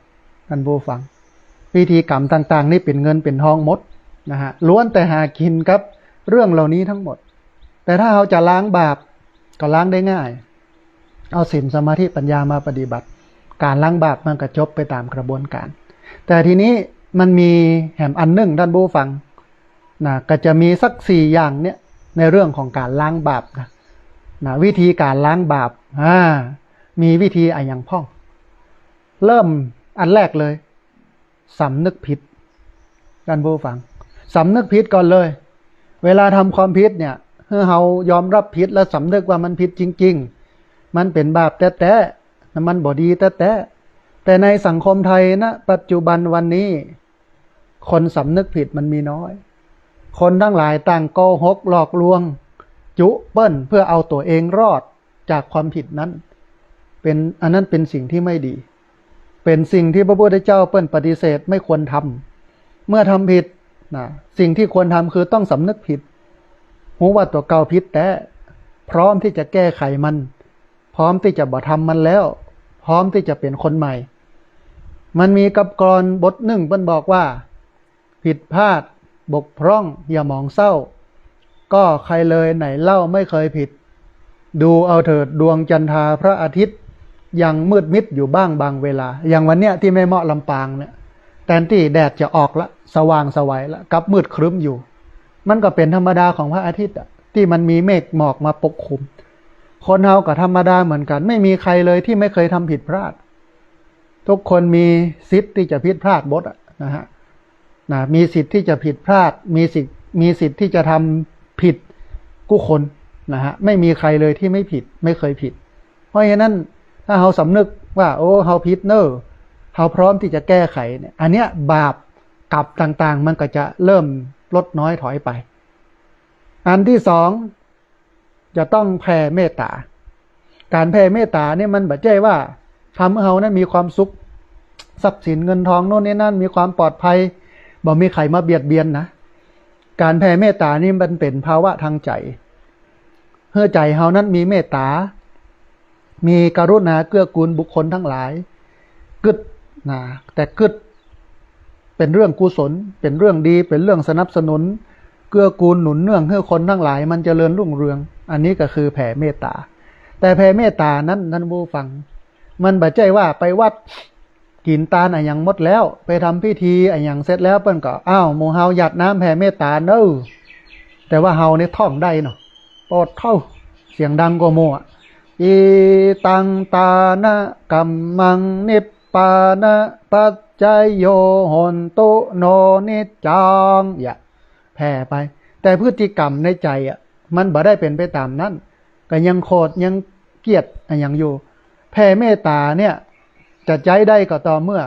ท่านผู้ฟัง พิธีกรรมต่างๆ นี่เป๋นเงินเป๋นทองหมดนะฮะ ล้วนแต่หากิ๋นกับเรื่องเหล่านี้ทั้งหมด แต่ถ้าเฮาจะล้างบาปก็ล้างได้ง่าย เอาศีลสมาธิปัญญามาปฏิบัติ การล้างบาปมันก็จบไปตามกระบวนการ แต่ทีนี้มันมีแหมอันนึ่งท่านผู้ฟังนะ ก็จะมีสักสี่อย่างเนี่ย ในเรื่องของการล้างบาปนะ นะ วิธีการล้างบาป อ่า มีวิธีอะหยังพ่อง เริ่มอันแรกเลย สำนึกผิด ท่านผู้ฟัง สำนึกผิดก่อนเลย เวลาทำความผิดเนี่ย หื้อเฮายอมรับผิดและสำนึกว่ามันผิดจริงๆ มันเป๋นบาปแต๊ๆ มันบ่ดีแต๊ๆ แต่ในสังคมไทยนะ ปัจจุบันวันนี้ คนสำนึกผิดมันมีน้อย คนทั้งหลายต่างโกหกหลอกลวง จุเปิ้นเพื่อเอาตั๋วเองรอดจากความผิดนั้น เป๋น อันนั้นเป๋นสิ่งที่ไม่ดี เป๋นสิ่งที่พระพุทธเจ้าเปิ้นปฏิเสธไม่ควรทำ เมื่อทำผิดนะ สิ่งที่ควรทำคือต้องสำนึกผิด ฮู้ว่าตั๋วเก่าผิดแต๊ พร้อมตี้จะแก้ไขมัน พร้อมตี้จะบ่ทำมันแล้ว พร้อมตี้จะเป๋นคนใหม่ มันมีกับกลอนบทนึ่งเปิ้นบอกว่า ผิดพลาดบกพร่องอย่าหมองเศร้า ก็ใครเลยไหนเล่าไม่เคยผิด ดูเอาเถิดดวงจันทราพระอาทิตย์ ยังมืดมิดอยู่บ้างบางเวลา อย่างวันเนี้ยตี้แม่เมาะลำปางเนี่ย แตนตี้แดดจะออกละ สว่างไสวละ กลับมืดครึ้มอยู่ มันก็เป๋นธรรมดาของพระอาทิตย์อะ ตี้มันมีเมฆหมอกมาปกคลุม คนเฮาก็ธรรมดาเหมือนกั๋น ไม่มีใครเลยตี้ไม่เคยทำผิดพลาด ทุกคนมีสิทธิ์ตี้จะผิดพลาดหมดอะนะฮะ นะ มีสิทธิ์ตี้จะผิดพลาด มีสิทธิ์ มีสิทธิ์ตี้จะทำผิดกู้คนนะฮะ ไม่มีใครเลยตี้ไม่ผิด ไม่เคยผิด เพราะฉะนั้นถ้าเฮาสำนึกว่า โอ้ เฮาผิดเน่อ เฮาพร้อมตี้จะแก้ไขเนี่ย อันเนี้ยบาปกรรมต่างๆ มันก็จะเริ่มลดน้อยถอยไป อันที่สอง จะต้องแผ่เมตตา การแผ่เมตตาเนี่ยมันบ่ใจ้ว่าทำหื้อเฮานั้นมีความสุข ทรัพย์สินเงินทองโน่นนี่นั่น มีความปลอดภัย บ่มีใผมาเบียดเบียนนะ การแผ่เมตตานี่มันเป๋นภาวะทางใจ๋ หื้อใจ๋เฮานั้นมีเมตตา มีกรุณาเกื้อกูลบุคคลทั้งหลาย กึ๊ดนะ แต่กึ๊ดเป๋นเรื่องกุศล เป๋นเรื่องดี เป๋นเรื่องสนับสนุน เกื้อกูลหนุนเนื่องหื้อคนทั้งหลายมันเจริญรุ่งเรือง อันนี้ก็คือแผ่เมตตา แต่แผ่เมตตานั้นท่านผู้ฟัง มันบ่ใจ้ว่าไปวัด กิ๋นตานอะหยังหมดแล้ว ไปทำพิธีอะหยังเสร็จแล้ว เปิ้นก็ อ้าว หมู่เฮาหยาดน้ำแผ่เมตต๋าเน่อ แต่ว่าเฮาเนี่ยท่องได้เนาะ โปดเถ้า เสียงดังกว่าหมู่อะ อิตังตานะกัมมัง นิพพานะปัจจโย โหนตุ โน นิจจัง อย่า แผ่ไป แต่พฤติกรรมในใจ๋อะ มันบ่ได้เป๋นไปต๋ามนั้น ก็ยังโขดยังเกลียดอะหยังอยู่ แผ่เมตต๋าเนี่ย จะใจ๊ได้ก็ต่อเมื่อ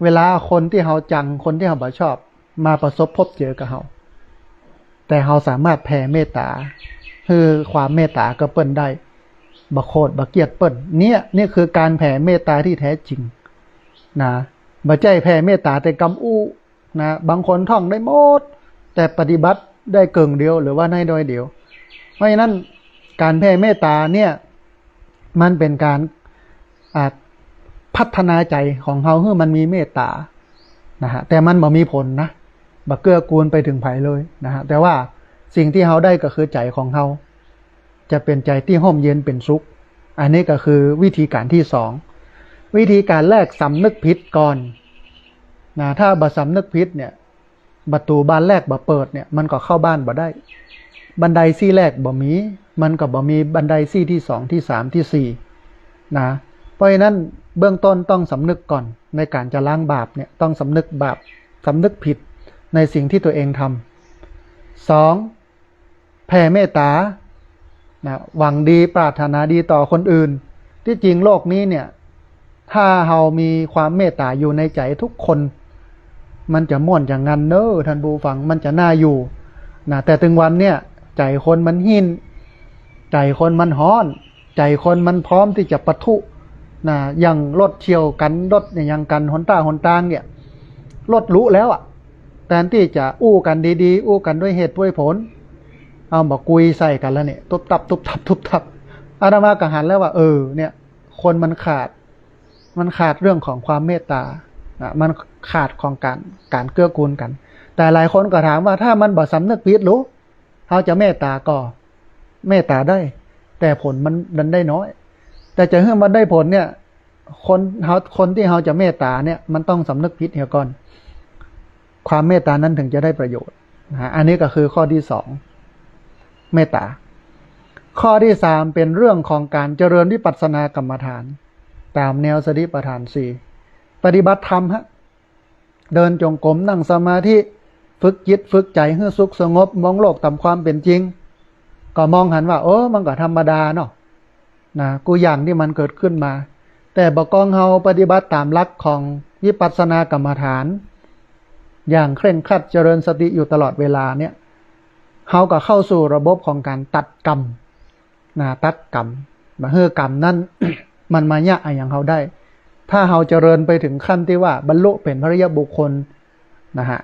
เวลาคนตี้เฮาจัง คนตี้เฮาบ่ชอบ มาประสบพบเจอกับเฮา แต่เฮาสามารถแผ่เมตต๋า หื้อความเมตต๋ากับเปิ้นได้ บ่โขดบ่เกลียดเปิ้น เนี่ย นี่คือก๋านแผ่เมตต๋าตี้แท้จริง นะ บ่ใจ้แผ่เมตต๋าแต่กำอู้ นะ บางคนท่องได้หมด แต่ปฏิบัติได้เกิ่งเดียว หรือว่าได้น้อยเดียว เพราะฉะนั้นก๋านแผ่เมตต๋าเนี่ย มันเป๋นก๋าน อ่า พัฒนาใจ๋ของเฮาหื้อมันมีเมตต๋า นะฮะ แต่มันบ่มีผลนะ บ่เกื้อกูลไปเถิงใผเลยนะฮะ แต่ว่าสิ่งตี้เฮาได้ก็คือใจ๋ของเฮา จะเป๋นใจ๋ตี้ฮ่มเย็นเป๋นสุข อันนี้ก็คือวิธีก๋านตี้สอง วิธีก๋านแรกสำนึกผิดก่อน นะ ถ้าบ่สำนึกผิดเนี่ย ประตู๋บานแรกบ่เปิดเนี่ย มันก็เข้าบ้านบ่ได้ บันไดซี่แรกบ่มี มันก็บ่มีบันไดซี่ตี้สอง ตี้สาม ตี้สี่ นะ เพราะฉะนั้นเบื้องต้นต้องสำนึกก่อน ในก๋านจะล้างบาปเนี่ย ต้องสำนึกบาป สำนึกผิดในสิ่งตี้ตั๋วเองทำ สอง แผ่เมตต๋า นะ หวังดีปรารถนาดีต่อคนอื่น ตี้จริงโลกนี้เนี่ย ถ้าเฮามีความเมตต๋าอยู่ในใจ๋ทุกคน มันจะม่วนจะงันเน่อ ท่านผู้ฟัง มันจะน่าอยู่ นะ แต่ตึงวันเนี่ย ใจ๋คนมันหิ้น ใจ๋คนมันฮ้อน ใจ๋คนมันพร้อมตี้จะปะทุ นะ อย่างรถเฉี่ยวกั๋น รถอะหยังกั๋น หนต้าหนตางเนี่ย รถลุแล้วอะ แตนตี้จะอู้กั๋นดีๆ อู้กั๋นด้วยเหตุด้วยผล เอาบ่ากุยใส่กั๋นแล้วเนี่ย ตุ๊บตับ ตุ๊บตับ ตุ๊บตับ อาตมาก็หันแล้วว่า เออ เนี่ย คนมันขาด มันขาดเรื่องของความเมตต๋า นะ มันขาดของก๋าน ก๋านเกื้อกูลกั๋น แต่หลายคนก็ถามว่า ถ้ามันบ่สำนึกผิดหรือ เฮาจะเมตต๋าก่อ เมตต๋าได้ แต่ผลมันดันได้น้อย แต่จะหื้อมันได้ผลเนี่ย คนเฮา คนตี้เฮาจะเมตต๋าเนี่ย มันต้องสำนึกผิดเหียก่อน ความเมตต๋านั้นถึงจะได้ประโยชน์ นะฮะ อันนี้ก็คือข้อตี้สอง เมตต๋า ข้อตี้สามเป๋นเรื่องของก๋านเจริญวิปัสสนากรรมฐาน ต๋ามแนวสติปัฏฐานสี่ ปฏิบัติธรรมฮะ เดินจงกรม นั่งสมาธิ ฝึกจิตฝึกใจ๋หื้อสุขสงบ มองโลกต๋ามความเป๋นจริง ก็มองหันว่า เออ มันก็ธรรมดาเนาะ นะ กู้อย่างตี้มันเกิดขึ้นมา แต่บ่ากองเฮาปฏิบัติต๋ามหลักของวิปัสสนากรรมฐาน อย่างเคร่งครัดเจริญสติอยู่ตลอดเวลาเนี่ย เฮาก็เข้าสู่ระบบของก๋านตัดกรรม นะ ตัดกรรม บ่หื้อกรรมนั้น มันมาเยียะอะหยังเฮาได้ ถ้าเฮาเจริญไปเถิงขั้นตี้ว่าบรรลุเป๋นพระอริยบุคคล นะฮะ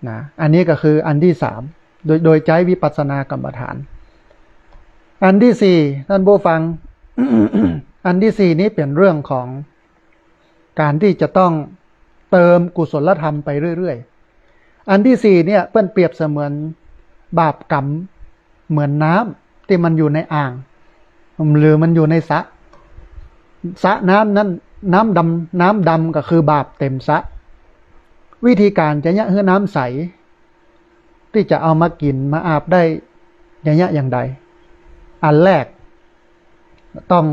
นะ อันนี้ก็คืออันตี้สาม โดย โดยใจ๊วิปัสสนากรรมฐาน อันตี้สี่ ท่านผู้ฟัง อันตี้สี่นี้เป๋นเรื่องของก๋านตี้จะต้องเติมกุศลธรรมไปเรื่อยๆ อันตี้สี่เนี่ยเปิ้นเปรียบเสมือนบาปกรรมเหมือนน้ำตี้มันอยู่ในอ่าง หรือมันอยู่ในสระ สระน้ำนั้น น้ำดำ น้ำดำก็คือบาปเต๋มสระ วิธีก๋านจะเยียะหื้อน้ำใส ตี้จะเอามากิ๋นมาอาบได้ จะเยียะอย่างใด อันแรก ต้อง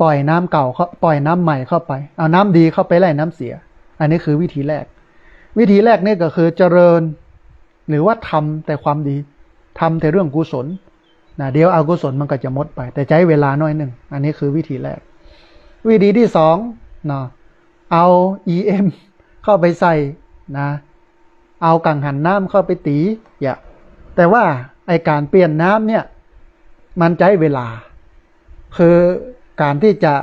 ปล่อยน้ำเก่าเข้า ปล่อยน้ำใหม่เข้าไป เอาน้ำดีเข้าไปไล่น้ำเสีย อันนี้คือวิธีแรก วิธีแรกนี่ก็คือเจริญ หรือว่าทำแต่ความดี ทำแต่เรื่องกุศล นะ เดี๋ยวอกุศลมันก็จะหมดไป แต่ใจ๊เวลาน้อยนึ่ง อันนี้คือวิธีแรก วิธีตี้สอง เนาะ เอาอีเอ็มเข้าไปใส่ นะ เอากังหันน้ำเข้าไปตี๋ อย่า แต่ว่าไอ้ก๋านเปลี่ยนน้ำเนี่ย มันใจ๊เวลา คือก๋านตี้จะ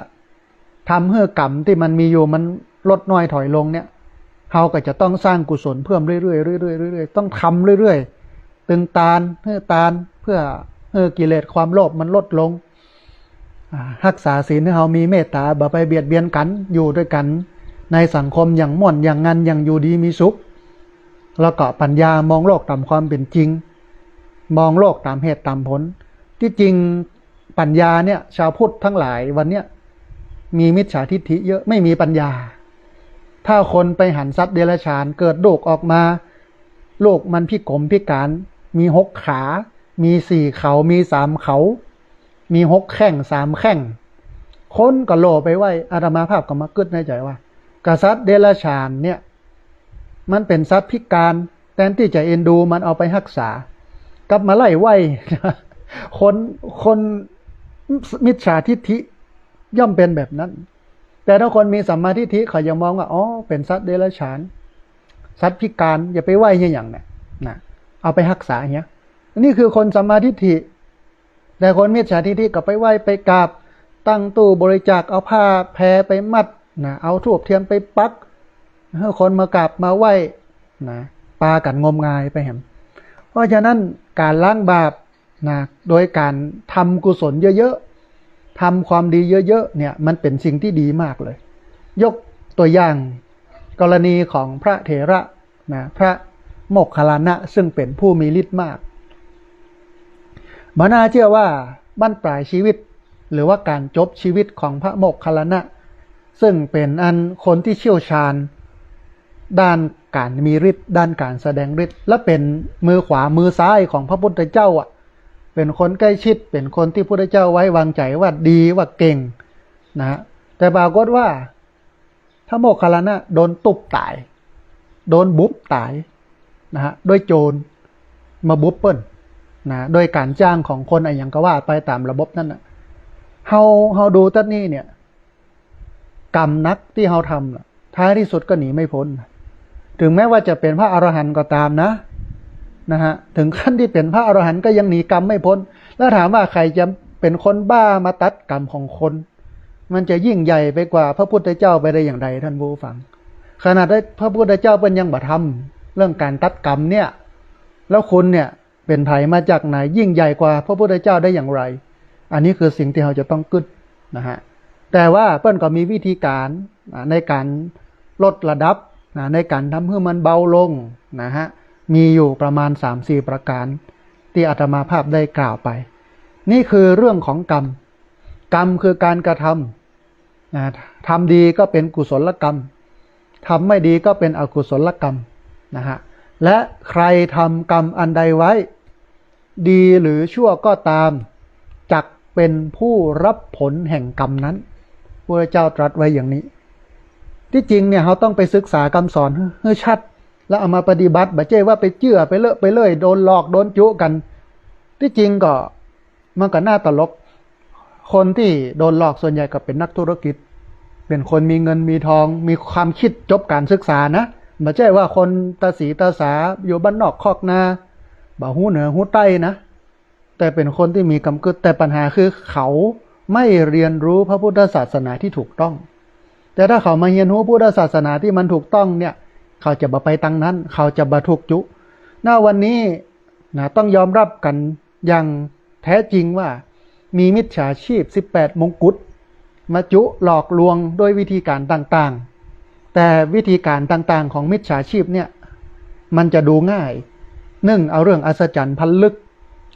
ทำหื้อกรรมตี้มันมีอยู่มันลดน้อยถอยลงเนี่ย เฮาก็จะต้องสร้างกุศลเพิ่มเรื่อยๆ เรื่อยๆ เรื่อยๆ ต้องทำเรื่อยๆ ตึงตาน หื้อตาน เปื้อหื้อกิเลสความโลภมันลดลง อ่า ฮักษาศีลหื้อเฮามีเมตต๋า บ่ไปเบียดเบียนกั๋น อยู่ตวยกั๋นในสังคมอย่างม่วนอย่างงัน อย่างอยู่ดีมีสุข แล้วก็ปัญญามองโลกต๋ามความเป๋นจริง มองโลกต๋ามเหตุต๋ามผล ตี้จริงปัญญาเนี่ย ชาวพุทธตังหลายวันเนี้ย มีมิจฉาทิฏฐิเยอะ ไม่มีปัญญา ถ้าคนไปหันสัตว์เดรัจฉาน เกิดลูกออกมา ลูกมันพิกลพิการ มีหกขา มีสี่เขา มีสามเขา มีหกแข้ง สามแข้ง คนก็โล่ไปไหว้ อาตมาภาพก็มากึ๊ดในใจ๋ว่า กษัตริย์เดรัจฉานเนี่ย มันเป๋นสัตว์พิการ แตนตี้จะเอ็นดูมันเอาไปฮักษา กลับมาไล่ไหว้ คน คนมิจฉาทิฏฐิย่อมเป๋นแบบนั้น แต่ถ้าคนมีสัมมาทิฏฐิเขาจะมองว่า อ๋อ เป๋นสัตว์เดรัจฉาน สัตว์พิการ อย่าไปไหว้เหียหยังเนี่ยนะ เอาไปฮักษาเหีย นี่คือคนสัมมาทิฏฐิ แต่คนมิจฉาทิฏฐิก็ไปไหว้ไปกราบ ตั้งตู้บริจาค เอาผ้าแพรไปมัดนะ เอาธูปเทียนไปปัก หื้อคนมากราบมาไหว้นะ ปากั๋นงมงายไปแหม เพราะฉะนั้นก๋านล้างบาปนะ โดยก๋านทำกุศลเยอะๆ ทำความดีเยอะๆ เนี่ย มันเป๋นสิ่งตี้ดีมากเลย ยกตัวอย่างกรณีของพระเถระนะ พระโมคคัลลานะ ซึ่งเป๋นผู้มีฤทธิ์มาก บ่น่าเจื้อว่าบั้นปลายชีวิต หรือว่าก๋านจบชีวิตของพระโมคคัลลานะ ซึ่งเป๋นอันคนตี้เชี่ยวชาญ ด้านก๋านมีฤทธิ์ ด้านก๋านแสดงฤทธิ์ และเป๋นมือขวามือซ้ายของพระพุทธเจ้าอะ เป๋นคนใกล้ชิด เป๋นคนตี้พุทธเจ้าไว้วางใจ๋ว่าดีว่าเก่งนะฮะ แต่ปรากฏว่า พระโมคคัลลานะโดนตุ๊บต๋าย โดนบุบต๋ายนะฮะ ด้วยโจรมาบุบเปิ้นนะ โดยก๋านจ้างของคนอะหยังก็ว่าไปต๋ามระบบนั้นน่ะ เฮา เฮาดูตั๊ดนี้เนี่ย กรรมหนักตี้เฮาทำน่ะ ท้ายตี้สุดก็หนีไม่พ้น ถึงแม้ว่าจะเป๋นพระอรหันต์ก็ต๋ามนะ นะฮะ ถึงขั้นตี้เป๋นพระอรหันต์ก็ยังหนีกรรมไม่พ้น แล้วถามว่าใผจะเป๋นคนบ้ามาตัดกรรมของคน มันจะยิ่งใหญ่ไปกว่าพระพุทธเจ้าไปได้อย่างใด ท่านผู้ฟัง ขนาดพระพุทธเจ้าเปิ้นยังบ่ทำเรื่องก๋านตัดกรรมเนี่ย แล้วคุณเนี่ยเป๋นใผมาจากไหน ยิ่งใหญ่กว่าพระพุทธเจ้าได้อย่างไร อันนี้คือสิ่งตี้เฮาจะต้องกึ๊ดนะฮะ แต่ว่าเปิ้นก็มีวิธีก๋านอ่าในก๋านลดระดับนะ ในก๋านทำหื้อมันเบาลงนะฮะ มีอยู่ประมาณสามสี่ประก๋าน ตี้อาตมาภาพได้กล่าวไป นี่คือเรื่องของกรรม กรรมคือก๋านกระทำนะ ทำดีก็เป๋นกุศลกรรม ทำไม่ดีก็เป๋นอกุศลกรรมนะฮะ และใครทำกรรมอันใดไว้ ดีหรือชั่วก็ต๋าม จักเป๋นผู้รับผลแห่งกรรมนั้น พระพุทธเจ้าตรัสไว้อย่างนี้ ตี้จริงเนี่ย เฮาต้องไปศึกษากำสอนหื้อ หื้อชัด แล้วเอามาปฏิบัติ บ่ใจ้ว่าไปเจื้อไปเลอะไปเลื่อย โดนหลอกโดนจุกั๋น ตี้จริงก็ มันก็น่าตลก คนตี้โดนหลอกส่วนใหญ่ก็เป๋นนักธุรกิจ เป๋นคนมีเงินมีทอง มีความคิดจบก๋านศึกษานะ บ่ใจ้ว่าคนตาสีตาสาอยู่บ้านนอกคอกนา บ่ฮู้เหนือฮู้ใต้นะ แต่เป๋นคนตี้มีกำกึ๊ด แต่ปัญหาคือเขาไม่เรียนรู้พระพุทธศาสนาที่ถูกต้อง แต่ถ้าเขามาเฮียนฮู้พุทธศาสนาตี้มันถูกต้องเนี่ย เขาจะบ่ไปตางนั้น เขาจะบ่ถูกจุ ณ วันนี้นะ ต้องยอมรับกั๋นอย่างแท้จริงว่า มีมิจฉาชีพสิบแปดมงกุฎ มาจุหลอกลวงด้วยวิธีก๋านต่างๆ แต่วิธีก๋านต่างๆ ของมิจฉาชีพเนี่ย มันจะดูง่าย นึ่ง เอาเรื่องอัศจรรย์พันลึก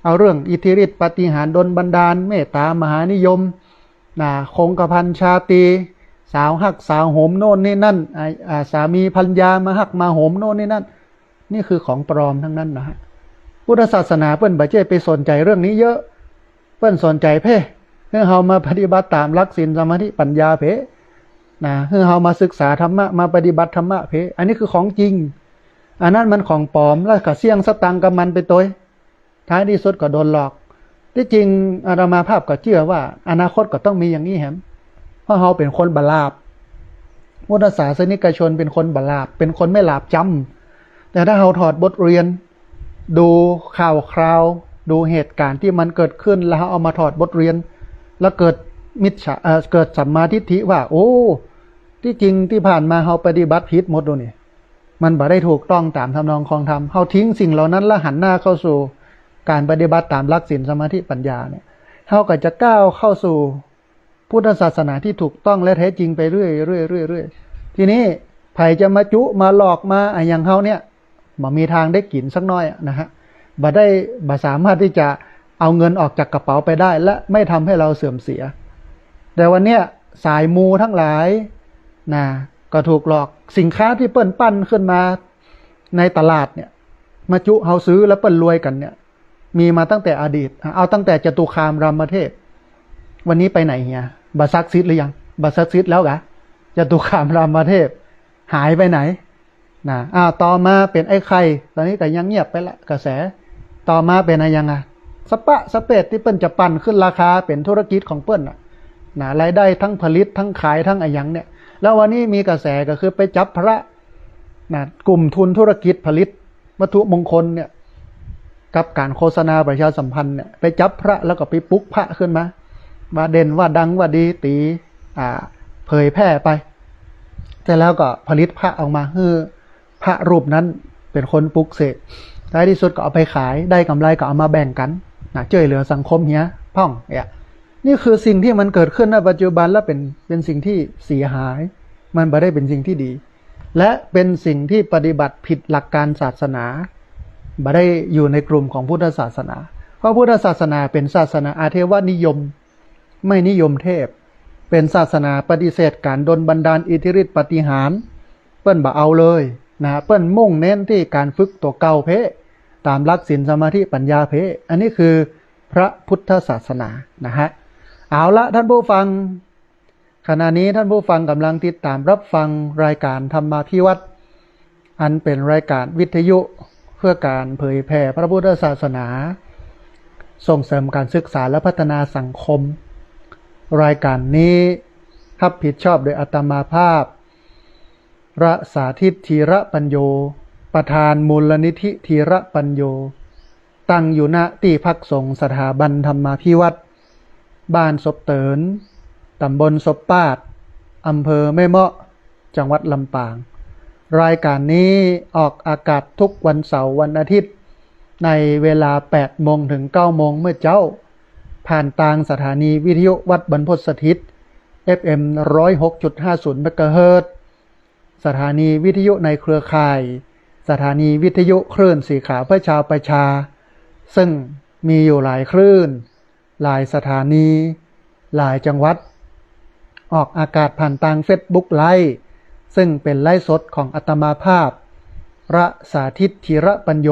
เอาเรื่องอิทธิฤทธิ์ปาฏิหาริย์ดลบันดาล เมตตามหานิยม นะ คงกระพันชาตรี สาวฮักสาวโหมโน่นนี่นั่น อ่า อ่า สามีภรรยามาฮักมาโหมโน่นนี่นั่น นี่คือของปลอมทั้งนั้นนะฮะ พุทธศาสนาเปิ้นบ่ใจ้ไปสนใจ๋เรื่องนี้เยอะ เปิ้นสนใจ๋เพ่ หื้อเฮามาปฏิบัติต๋ามหลักศีลสมาธิปัญญาเพ่ นะ หื้อเฮามาศึกษาธรรมะ มาปฏิบัติธรรมะเพ่ อันนี้คือของจริง อันนั้นมันของปลอม แล้วก็เสี้ยงสตางค์กับมันไปตวย ท้ายตี้สุดก็โดนหลอก ตี้จริงอาตมาภาพก็เจื้อว่าอนาคตก็ต้องมีอย่างนี้แหม เพราะเฮาเป๋นคนบ่หลาบ พุทธศาสนิกชนเป๋นคนบ่หลาบ เป๋นคนไม่หลาบจำ แต่ถ้าเฮาถอดบทเรียน ดูข่าวคราว ดูเหตุก๋ารณ์ตี้มันเกิดขึ้น แล้วเฮาเอามาถอดบทเรียน แล้วเกิดมิจฉา เอ่อ เกิดสัมมาทิฏฐิว่า โอ้ ตี้จริงตี้ผ่านมาเฮาปฏิบัติผิดหมดแล้วนี่ มันบ่ได้ถูกต้องต๋ามทำนองครองธรรม เฮาทิ้งสิ่งเหล่านั้นแล้วหันหน้าเข้าสู่ก๋านปฏิบัติต๋ามหลักศีลสมาธิปัญญาเนี่ย เฮาก็จะก้าวเข้าสู่พุทธศาสนาที่ถูกต้องและแท้จริงไปเรื่อยๆๆๆ ทีนี้ใผจะมาจุมาหลอกมาอะหยังเฮาเนี่ย บ่มีตางได้กิ๋นสักน้อยอะนะฮะ บ่ได้ บ่สามารถตี้จะเอาเงินออกจากกระเป๋าไปได้ และไม่ทำให้เราเสื่อมเสีย แต่วันเนี้ย สายมูทั้งหลายนะ ก็ถูกหลอก สินค้าตี้เปิ้นปั้นขึ้นมาในตลาดเนี่ย มาจุเฮาซื้อแล้วเปิ้นรวยกั๋นเนี่ย มีมาตั้งแต่อดีต เอาตั้งแต่จตุคามรามเทพ วันนี้ไปไหนเหีย บ่ซักซิดหรือยัง บ่ซักซิดแล้วกา จตุคามรามเทพ หายไปไหนนะ อ่า ต่อมาเป๋นไอ้ไข่ ต๋อนนี้ก็ยังเงียบไปละ กระแส ต่อมาเป๋นอะหยังอะ สะปะสะเปดตี้เปิ้นจะปั่นขึ้นราคาเป๋นธุรกิจของเปิ้นน่ะนะ รายได้ทั้งผลิตทั้งขายทั้งอะหยังเนี่ย แล้ววันนี้มีกระแสก็คือไปจับพระนะ กลุ่มทุนธุรกิจผลิตวัตถุมงคลเนี่ย กับก๋านโฆษณาประชาสัมพันธ์เนี่ย ไปจับพระแล้วก็ไปปลุกพระขึ้นมา ว่าเด่นว่าดังว่าดี ตี๋ อ่า เผยแพร่ไป เสร็จแล้วก็ผลิตพระออกมาหื้อพระรูปนั้นเป๋นคนปลุกเสก ท้ายตี้สุดก็เอาไปขาย ได้ก๋ำไรก็เอามาแบ่งกั๋นนะ จ้วยเหลือสังคมเหียพ่องเนี่ย นี่คือสิ่งตี้มันเกิดขึ้นในปัจจุบัน และเป๋น เป๋นสิ่งตี้เสียหาย มันบ่ได้เป๋นสิ่งตี้ดี และเป๋นสิ่งตี้ปฏิบัติผิดหลักการศาสนา บ่ได้อยู่ในกลุ่มของพุทธศาสนา เพราะพุทธศาสนาเป๋นศาสนาอาเทวนิยม ไม่นิยมเทพ เป๋นศาสนาปฏิเสธก๋านดลบันดาลอิทธิฤทธิปาฏิหาริย์ เปิ้นบ่เอาเลยนะ เปิ้นมุ่งเน้นตี้ก๋านฝึกตั๋วเก่าเป๊ะ ต๋ามหลักศีลสมาธิปัญญาเป๊ะ อันนี้คือพระพุทธศาสนานะฮะ เอาละท่านผู้ฟัง ขณะนี้ท่านผู้ฟังก๋ำลังติดต๋ามรับฟังรายก๋านธรรมาภิวัตน์ อันเป๋นรายก๋านวิทยุเพื่อก๋านเผยแผ่พระพุทธศาสนา ส่งเสริมก๋านศึกษาและพัฒนาสังคม รายก๋านนี้ฮับผิดชอบโดยอาตมาภาพ พระสาธิต ธีระปัญโญ ประธานมูลนิธิธีระปัญโญ ตั้งอยู่ ณ ตี้พักสงฆ์สถาบันธรรมาภิวัตน์ บ้านศพเติน ต๋ำบลศพปาด อำเภอแม่เมาะ จังหวัดลำปาง รายก๋านนี้ออกอากาศทุกวันเสาร์วันอาทิตย์ ในเวลาแปดโมงถึงเก้าโมงเมื่อเจ๊า ผ่านตางสถานีวิทยุวัดบรรพตสถิต เอฟเอ็ม ร้อยหกจุดห้าศูนย์ เมกะเฮิรตซ์ สถานีวิทยุในเครือข่าย สถานีวิทยุคลื่นสีขาวเพื่อชาวประชา ซึ่งมีอยู่หลายคลื่น หลายสถานี หลายจังหวัด ออกอากาศผ่านตางเฟซบุ๊กไลฟ์ ซึ่งเป๋นไลฟ์สดของอาตมาภาพ พระสาธิต ธีระปัญโญ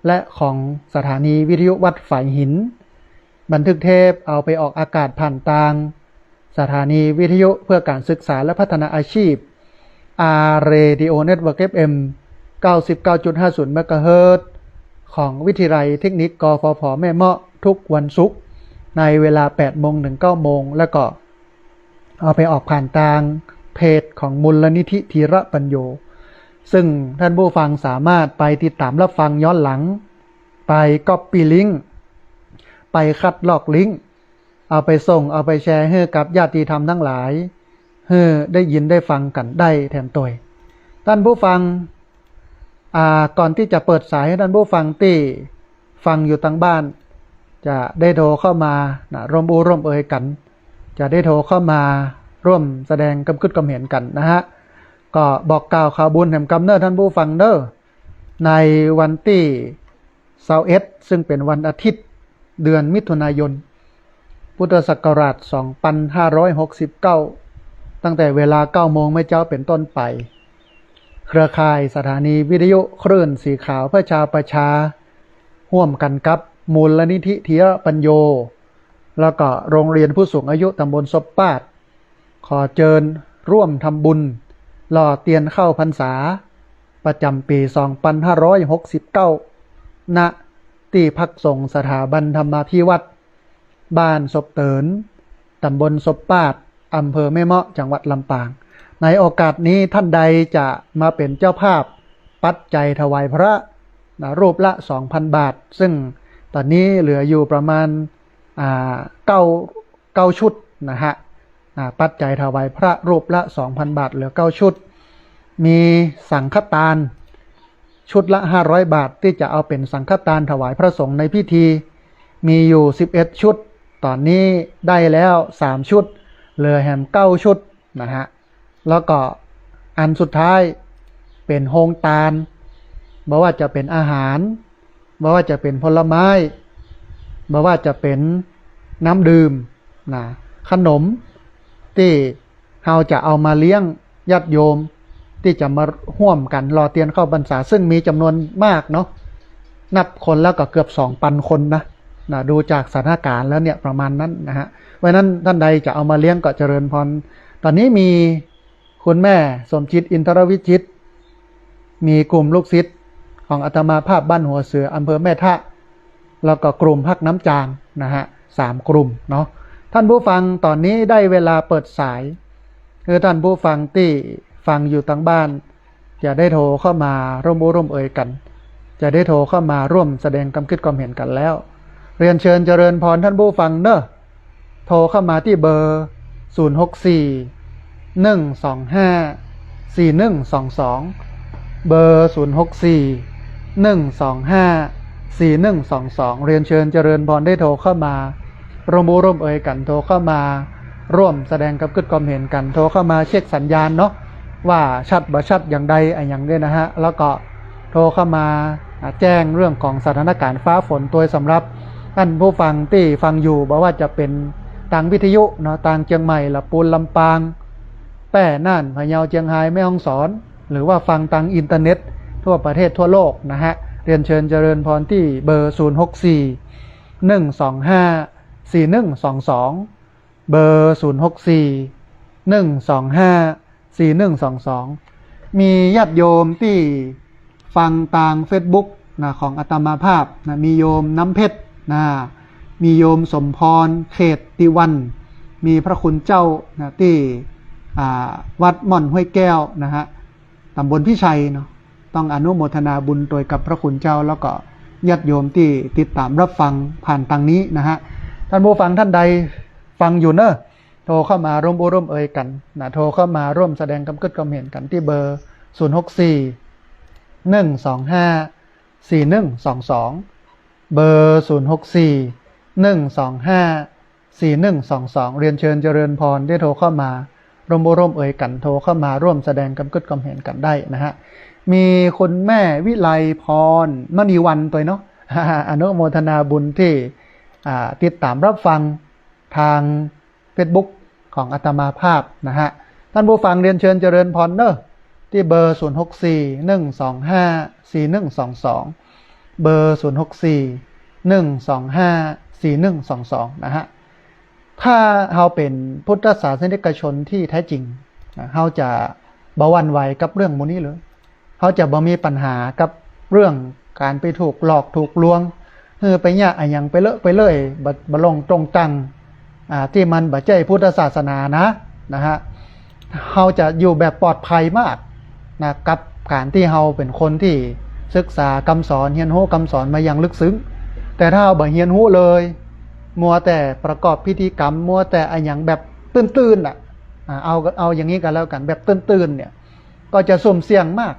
และของสถานีวิทยุวัดฝายหิน บันทึกเทปเอาไปออกอากาศผ่านตาง สถานีวิทยุเพื่อก๋านศึกษาและพัฒนาอาชีพ อาร์ เรดิโอ เน็ตเวิร์ก เอฟเอ็ม เก้าสิบเก้าจุดห้าศูนย์ เมกะเฮิรตซ์ ของวิทยาลัยเทคนิค กฟผ แม่เมาะ ทุกวันศุกร์ ในเวลาแปดโมงถึงเก้าโมง แล้วก็เอาไปออกผ่านตางเพจของมูลนิธิธีระปัญโญ ซึ่งท่านผู้ฟังสามารถไปติดต๋ามรับฟังย้อนหลัง ไปก๊อปปี้ลิงก์ ไปคัดลอกลิงก์ เอาไปส่ง เอาไปแชร์หื้อกับญาติธรรมทั้งหลาย หื้อได้ยินได้ฟังกั๋นได้แถมตวย ท่านผู้ฟัง อ่า ก่อนตี้จะเปิดสายหื้อท่านผู้ฟังตี้ฟังอยู่ตางบ้าน จะได้โทรเข้ามานะ ร่วมอู้ร่วมเอยกั๋น จะได้โทรเข้ามาร่วมแสดงกำกึ๊ดกำเหนกั๋นนะฮะ ก็บอกกล่าวข่าวบุญแถมกำเน้อท่านผู้ฟังเน้อ ในวันตี้ซาวเอ็ด ซึ่งเป๋นวันอาทิตย์ เดือนมิถุนายน พุทธศักราช สองปันห้าร้อยหกสิบเก้า ตั้งแต่เวลาเก้าโมงเมื่อเจ๊าเป๋นต้นไป เครือข่ายสถานีวิทยุคลื่นสีขาวเพื่อชาวประชา ฮ่วมกั๋นกับมูลนิธิธีระปัญโญ แล้วก็โรงเรียนผู้สูงอายุต๋ำบลศพปาด ขอเจิญร่วมทำบุญหล่อเตียนเข้าพรรษา ประจ๋ำปี๋ สองปันห้าร้อยหกสิบเก้า ณ ตี้พักสงฆ์สถาบันธรรมาภิวัตน์ บ้านศพเติน ต๋ำบลศพปาด อำเภอแม่เมาะ จังหวัดลำปาง ในโอกาสนี้ท่านใดจะมาเป๋นเจ้าภาพปัจจัยถวายพระนะ รูปละ สองพันบาท ซึ่งต๋อนนี้เหลืออยู่ประมาณ อ่า เก้า เก้าชุดนะฮะ อ่า ปัจจัยถวายพระรูปละ สองพันบาท เหลือเก้าชุด มีสังฆทานชุดละ ห้าร้อยบาท ตี้จะเอาเป๋นสังฆทานถวายพระสงฆ์ในพิธี มีอยู่ สิบเอ็ดชุด ต๋อนนี้ได้แล้ว สามชุด เหลือแหม เก้าชุดนะฮะ แล้วก็อันสุดท้ายเป๋นโฮงตาน บ่ว่าจะเป๋นอาหาร บ่ว่าจะเป๋นผลไม้ บ่ว่าจะเป๋นน้ำดื่มนะ ขนม ตี้เฮาจะเอามาเลี้ยงญาติโยมตี้จะมาฮ่วมกั๋นหล่อเตียนเข้าพรรษา ซึ่งมีจ๋ำนวนมากเนาะ นับคนแล้วก็เกือบสองปันคนนะ นะ ดูจากสถานก๋ารณ์แล้วเนี่ยประมาณนั้นนะฮะ เพราะฉะนั้นต้านใดจะเอามาเลี้ยงก็เจริญพร ต๋อนนี้มีคุณแม่สมจิต อินทรวิจิตร มีกลุ่มลูกศิษย์ของอาตมาภาพบ้านหัวเสือ อำเภอแม่ทะ แล้วก็กลุ่มฮักน้ำจางนะฮะ สามกลุ่มเนาะ ต้านผู้ฟัง ต๋อนนี้ได้เวลาเปิดสาย คือต้านผู้ฟังตี้ฟังอยู่ตางบ้าน จะได้โทรเข้ามาร่วมอู้ร่วมเอยกั๋น จะได้โทรเข้ามาร่วมแสดงความคิดความเห็นกั๋นแล้ว เรียนเชิญเจริญพรต้านผู้ฟังเนาะ โทรเข้ามาตี้เบอร์ ศูนย์หกสี่ หนึ่งสองห้า สี่หนึ่งสองสอง เบอร์ ศูนย์หกสี่ หนึ่งสองห้า สี่หนึ่งสองสอง เรียนเชิญเจริญพรได้โทรเข้ามาร่วมอู้ร่วมเอยกั๋น โทรเข้ามาร่วมแสดงความคิดความเห็นกั๋น โทรเข้ามาเช็คสัญญาณเนาะ ว่าชัดบ่ชัดอย่างใดอะหยังเนี่ยนะฮะ แล้วก็โทรเข้ามา อ่า แจ้งเรื่องของสถานก๋ารณ์ฟ้าฝนตวย สำหรับต้านผู้ฟังตี้ฟังอยู่ บ่ว่าจะเป๋นตางวิทยุเนาะ ตางเจียงใหม่ ละปูน ลำปาง แป้ น่าน พะเยา เจียงฮาย แม่ฮ่องสอน หรือว่าฟังตางอินเทอร์เน็ตทั่วประเทศทั่วโลกนะฮะ เรียนเชิญเจริญพรตี้เบอร์ ศูนย์หกสี่ หนึ่งสองห้า สี่หนึ่งสองสอง เบอร์ ศูนย์หกสี่ หนึ่งสองห้า สี่หนึ่งสองสอง มีญาติโยมตี้ฟังตางเฟซบุ๊กนะ ของอาตมาภาพนะ มีโยมน้ำเพชรนะ มีโยมสมพร เขตติวัน มีพระคุณเจ้านะ ตี้ อ่า วัดม่อนห้วยแก้วนะฮะ ต๋ำบลพิชัยเนาะ ต้องอนุโมทนาบุญตวยกับพระคุณเจ้า แล้วก็ญาติโยมตี้ติดต๋ามรับฟังผ่านตางนี้นะฮะ ต้านผู้ฟังต้านใดฟังอยู่เนาะ โทรเข้ามาร่วมอู้ร่วมเอยกั๋นนะ โทรเข้ามาร่วมแสดงความคิดความเห็นกั๋นตี้เบอร์ ศูนย์หกสี่ หนึ่งสองห้า สี่หนึ่งสองสอง เบอร์ ศูนย์หกสี่ หนึ่งสองห้า สี่หนึ่งสองสอง เรียนเชิญเจริญพรได้โทรเข้ามาร่วมอู้ร่วมเอยกั๋น โทรเข้ามาร่วมแสดงความคิดความเห็นกั๋นได้นะฮะ มีคุณแม่วิไลพร มณีวรรณตวยเนาะ อนุโมทนาบุญตี้ อ่า ติดต๋ามรับฟังตาง เฟซบุ๊กของอาตมาภาพนะฮะ ต้านผู้ฟังเรียนเชิญเจริญพรเนาะ ตี้เบอร์ ศูนย์หกสี่ หนึ่งสองห้า สี่หนึ่งสองสอง เบอร์ ศูนย์หกสี่ หนึ่งสองห้า สี่หนึ่งสองสอง นะฮะ ถ้าเฮาเป๋นพุทธศาสนิกชนตี้แต๊จริงนะ เฮาจะบ่หวั่นไหวกับเรื่องหมู่นี้เลย เฮาจะบ่มีปัญหากับเรื่องก๋านไปถูกหลอกถูกลวง หื้อไปเยียะอะหยังไปเลอะไปเลื่อย บ่ บ่ลงตรงจัง อ่า ตี้มันบ่ใจ้พุทธศาสนานะ นะฮะ เฮาจะอยู่แบบปลอดภัยมากนะ กับก๋านตี้เฮาเป๋นคนตี้ศึกษากำสอน เฮียนฮู้กำสอนมาอย่างลึกซึ้ง แต่ถ้าเฮาบ่เฮียนฮู้เลย มัวแต่ประกอบพิธีกรรม มัวแต่อะหยังแบบตื้นๆ น่ะ อ่า เอา เอาอย่างนี้ก็แล้วกั๋น แบบตื้นๆ เนี่ย ก็จะสุ่มเสี่ยงมาก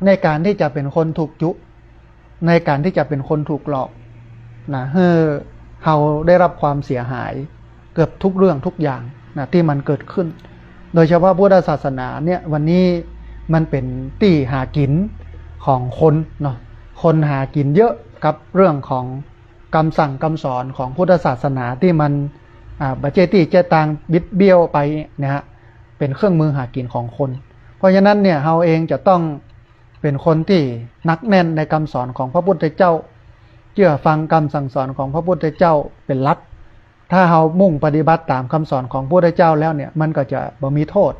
ในก๋านตี้จะเป๋นคนถูกจุ ในก๋านตี้จะเป๋นคนถูกหลอกนะ หื้อเฮาได้รับความเสียหายเกือบทุกเรื่องทุกอย่างนะ ตี้มันเกิดขึ้น โดยเฉพาะพุทธศาสนาเนี่ย วันนี้มันเป๋นตี้หากิ๋นของคนเนาะ คนหากิ๋นเยอะกับเรื่องของกำสั่งกำสอนของพุทธศาสนาตี้มัน อ่า บ่ใจ้ตี้แจ้ตางบิดเบี้ยวไปนะฮะ เป๋นเครื่องมือหากิ๋นของคน เพราะฉะนั้นเนี่ย เฮาเองจะต้องเป๋นคนตี้หนักแน่นในกำสอนของพระพุทธเจ้า เจื้อฟังกำสั่งสอนของพระพุทธเจ้าเป๋นหลัก ถ้าเฮามุ่งปฏิบัติต๋ามกำสอนของพระพุทธเจ้าแล้วเนี่ย มันก็จะบ่มีโต้ษ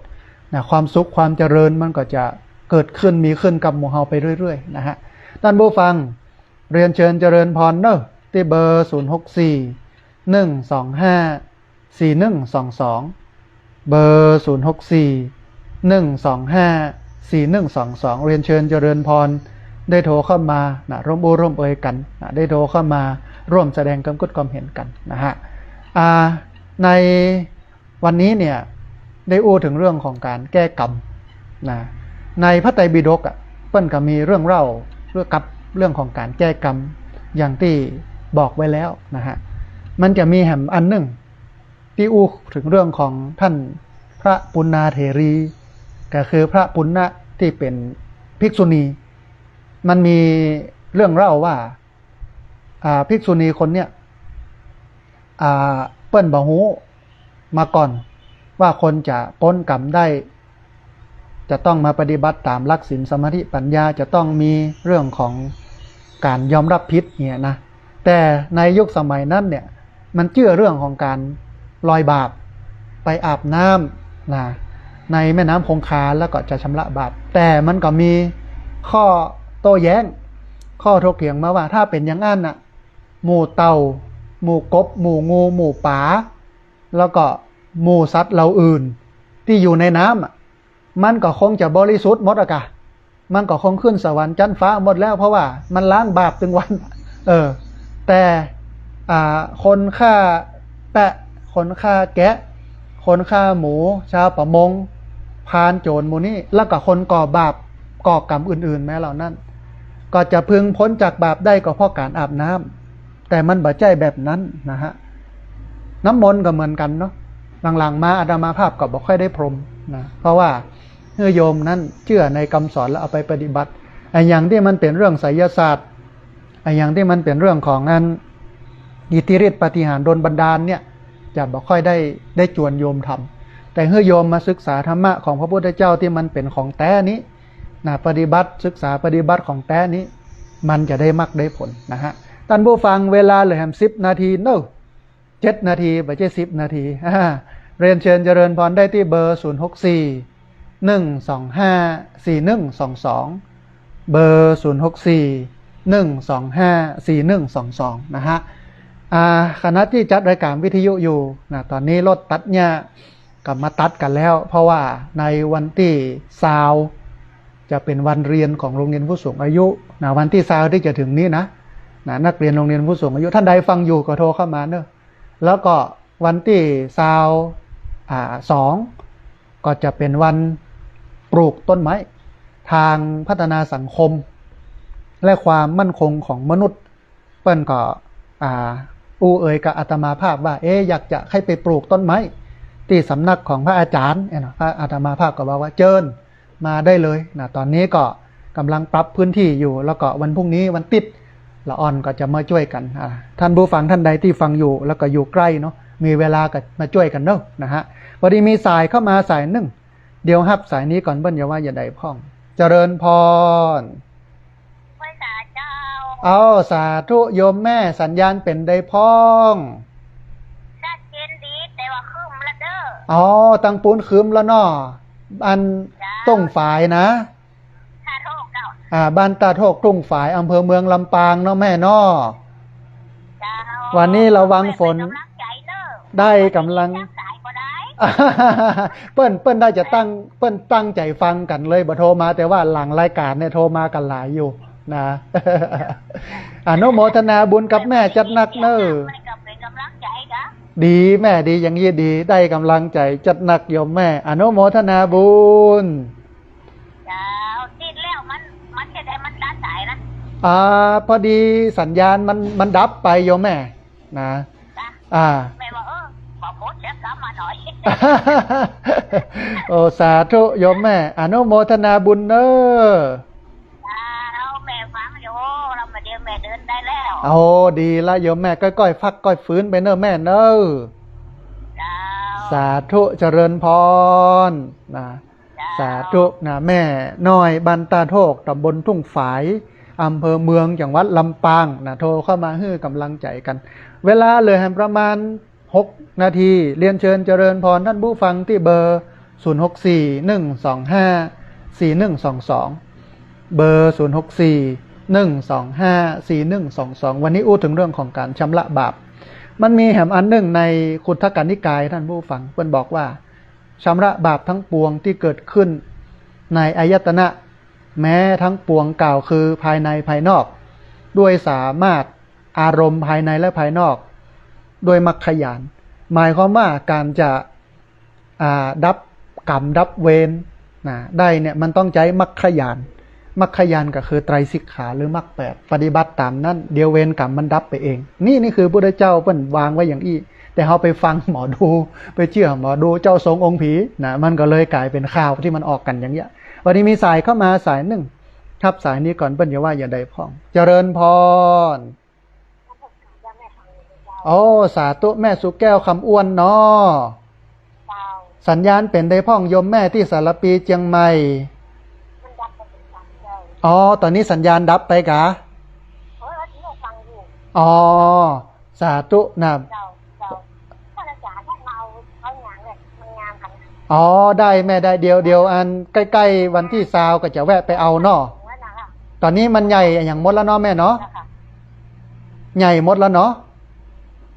นะ ความสุขความเจริญมันก็จะเกิดขึ้นมีขึ้นกับหมู่เฮาไปเรื่อยๆ นะฮะ ต้านผู้ฟัง เรียนเชิญเจริญพรเนาะ ตี้เบอร์ ศูนย์หกสี่ หนึ่งสองห้า สี่หนึ่งสองสอง เบอร์ ศูนย์หกสี่ หนึ่งสองห้า สี่หนึ่งสองสอง เรียนเชิญเจริญพร ได้โทรเข้ามานะ ร่วมอู้ร่วมเอยกั๋นนะ ได้โทรเข้ามาร่วมแสดงความคิดความเห็นกั๋นนะฮะ อ่า ใน วันนี้เนี่ยได้อู้เถิงเรื่องของก๋านแก้กรรมนะ ในพระไตรปิฎกอะ เปิ้นก็มีเรื่องเล่าเกี่ยวกับเรื่องของก๋านแก้กรรม อย่างตี้บอกไว้แล้วนะฮะ มันจะมีแหมอันนึ่งตี้อู้เถิงเรื่องของต้านพระปุณณาเถรี ก็คือพระปุณณะตี้เป๋นภิกษุณี มันมีเรื่องเล่าว่า อ่า ภิกษุณีคนเนี้ย อ่า เปิ้นบ่ฮู้มาก่อน ว่าคนจะป๊นกรรมได้ จะต้องมาปฏิบัติต๋ามหลักศีลสมาธิปัญญา จะต้องมีเรื่องของก๋านยอมฮับผิดเนี่ยนะ แต่ในยุคสมัยนั้นเนี่ย มันเจื้อเรื่องของก๋านลอยบาป ไปอาบน้ำนะ ในแม่น้ำคงคา แล้วก็จะชำระบาป แต่มันก็มีข้อโต้แย้ง ข้อถกเถียงมาว่า ถ้าเป๋นอย่างอั้นน่ะ หมู่เต่า หมู่กบ หมู่งู หมู่ป๋า แล้วก็หมู่สัตว์เหล่าอื่นตี้อยู่ในน้ำอะ มันก็คงจะบริสุทธิ์หมดอะกะ มันก็คงขึ้นสวรรค์จั๊นฟ้าหมดแล้ว เพราะว่ามันล้างบาปตึงวัน เออ แต่ อ่า คนฆ่าแปะ คนฆ่าแกะ คนฆ่าหมู ชาวประมง พรานโจรหมู่นี้ แล้วก็คนก่อบาป ก่อกรรมอื่นๆ แม้เหล่านั้น ก็จะพึงป๊นจากบาปได้ก็เพราะก๋านอาบน้ำ แต่มันบ่ใจ้แบบนั้นนะฮะ น้ำมนต์ก็เหมือนกั๋นเนาะ หลังๆ มาอาตมาภาพก็บ่ค่อยได้พรมนะ เพราะว่าหื้อโยมนั้นเจื้อในกำสอนแล้วเอาไปปฏิบัติ อะหยังตี้มันเป๋นเรื่องไสยศาสตร์ อะหยังตี้มันเป๋นเรื่องของอันอิทธิฤทธิ์ปาฏิหาริย์ดลบันดาลเนี่ย จะบ่ค่อยได้ ได้จวนโยมทำ แต่หื้อโยมมาศึกษาธรรมะของพระพุทธเจ้าตี้มันเป๋นของแต๊นี้นะ ปฏิบัติ ศึกษาปฏิบัติของแต๊นี้ มันจะได้มรรคได้ผลนะฮะ ต้านผู้ฟัง เวลาเหลือแหมสิบนาทีเนาะ เจ็ดนาที บ่ใจ้สิบนาที อ่า เรียนเชิญเจริญพรได้ตี้เบอร์ ศูนย์หกสี่ หนึ่งสองห้า สี่หนึ่งสองสอง เบอร์ ศูนย์หกสี่ หนึ่งสองห้า สี่หนึ่งสองสอง นะฮะ อ่า ขณะตี้จัดรายก๋านวิทยุอยู่นะ ต๋อนนี้รถตัดหญ้าก็มาตัดกั๋นแล้ว เพราะว่าในวันตี้ซาว จะเป๋นวันเรียนของโรงเรียนผู้สูงอายุนะ วันตี้ซาวตี้จะถึงนี้นะ นะ นักเรียนโรงเรียนผู้สูงอายุ ต้านใดฟังอยู่ก็โทรเข้ามาเนาะ แล้วก็วันตี้ซาว อ่า สอง ก็จะเป๋นวันปลูกต้นไม้ ตางพัฒนาสังคม และความมั่นคงของมนุษย์ เปิ้นก็ อ่า อู้เอ่ยกับอาตมาภาพว่า เอ๊ะ อยากจะให้ไปปลูกต้นไม้ตี้สำนักของพระอาจ๋ารย์เนี่ยเนาะ พระอาตมาภาพก็บอกว่า เจิญมาได้เลยนะ ต๋อนนี้ก็ก๋ำลังปรับพื้นที่อยู่ แล้วก็วันพรุ่งนี้วันติ๊ด ละอ่อนก็จะมาจ้วยกั๋น อ่า ต้านผู้ฟังต้านใดตี้ฟังอยู่ แล้วก็อยู่ใก้เนาะ มีเวลาก็มาจ้วยกั๋นเนาะ นะฮะ พอดีมีสายเข้ามาสายนึ่ง เดี๋ยวฮับสายนี้ก่อน เปิ้นจะว่าจะใดพ่อง เจริญพร ไหว้สาเจ้า เอา สาธุ โยมแม่ สัญญาณเป๋นใดพ่อง ชัดเจนดี แต่ว่าครึ้มละเด้อ อ๋อ ตังปู๊นครึ้มแล้วเนาะ อัน เจ้า ตุ้งฝายนะ ท่าโทกเจ้า อ่า บ้านต้าโทก ตุ้งฝาย อำเภอเมืองลำปางเนาะแม่เนาะ เจ้า วันนี้ระวังฝน แม่เป๋นก๋ำลังใจ๋เน้อ ได้ก๋ำลัง สายบ่ได้ เปิ้น เปิ้นได้จะตั้ง เปิ้นตั้งใจ๋ฟังกั๋นเลย บ่โทรมา แต่ว่าหลังรายก๋านเนี่ยโทรมากั๋นหลายอยู่นะ อนุโมทนาบุญกับแม่จัดหนักเน้อ แม่ก็เป๋นก๋ำลังใจ๋กะ ดีแม่ ดีอย่างนี้ดี ได้ก๋ำลังใจ๋จัดหนักโยมแม่ อนุโมทนาบุญ เจ้า ติดแล้วมัน มันจะได้มันตัดสายนะ อ่า พอดีสัญญาณมัน มันดับไปโยมแม่ นะ จ้ะ อ่า แม่ว่า เออ บอกโพสต์เสียกลับมาหน่อย โอ้ สาธุโยมแม่ อนุโมทนาบุญเน้อ เจ้า แม่ฟังอยู่ แล้วมาเดี๋ยวแม่เดินได้แล้ว โอ้ ดีละโยมแม่ ก้อยๆ ฟักก้อยฟื้นไปเน้อแม่เน้อ เจ้า สาธุ เจริญพร นะ เจ้า สาธุนะ แม่น้อยบ้านต้าโทก ตำบลทุ่งฝาย อำเภอเมือง จังหวัดลำปางนะ โทรเข้ามาหื้อก๋ำลังใจ๋กั๋น เวลาเหลือแหมประมาณหกนาที เรียนเชิญเจริญพรต้านผู้ฟังตี้เบอร์ ศูนย์หกสี่ หนึ่งสองห้า สี่หนึ่งสองสอง เบอร์ ศูนย์หกสี่ หนึ่งสองห้า สี่หนึ่งสองสอง วันนี้อู้เถิงเรื่องของก๋านชำระบาป มันมีแหมอันนึ่งในคุตทกนิกายต้านผู้ฟัง เปิ้นบอกว่า ชำระบาปทั้งปวงตี้เกิดขึ้นในอายตนะ แม้ทั้งปวงกล่าวคือภายในภายนอก ด้วยสามารถอารมณ์ภายในและภายนอก ด้วยมัคคญาณ หมายความว่าก๋านจะ อ่า ดับกรรมดับเวรนะ ได้เนี่ยมันต้องใจ๊มัคคญาณ มัคคญาณก็คือไตรสิกขาหรือมรรคแปด ปฏิบัติต๋ามนั้น เดี๋ยวเวรกรรมมันดับไปเอง นี่ นี่คือพุทธเจ้าเปิ้นวางไว้อย่างอี้ แต่เฮาไปฟังหมอดู ไปเจื้อหมอดูเจ้าทรงองค์ผีนะ มันก็เลยก๋ายเป๋นข่าวตี้มันออกกั๋นอย่างเงี้ย วันนี้มีสายเข้ามาสายนึ่ง ฮับสายนี้ก่อน เปิ้นจะว่าจะใดพ่อง เจริญพร โอ้ สาธุ แม่สุแก้วคำอ้วนเนาะ เจ้า สัญญาณเป๋นใดพ่องโยมแม่ตี้สารภีเจียงใหม่ มันดับไปเป๋นสามเจ้า อ๋อ ต๋อนนี้สัญญาณดับไปกา เออ เนี่ยฟังอยู่ อ๋อ สาธุนะ เจ้า เจ้า ท่านอาจารย์ท่านมาเอา เอาหยังเนี่ย มันงามกัน อ๋อ ได้แม่ได้ เดี๋ยว เดี๋ยวอันใก้ๆวันตี้ซาวก็จะแวะไปเอาเนาะ ว่าน่ะค่ะ ต๋อนนี้มันใหญ่อะหยังหมดแล้วเนาะแม่เนาะ นะคะ ใหญ่หมดแล้วเนาะ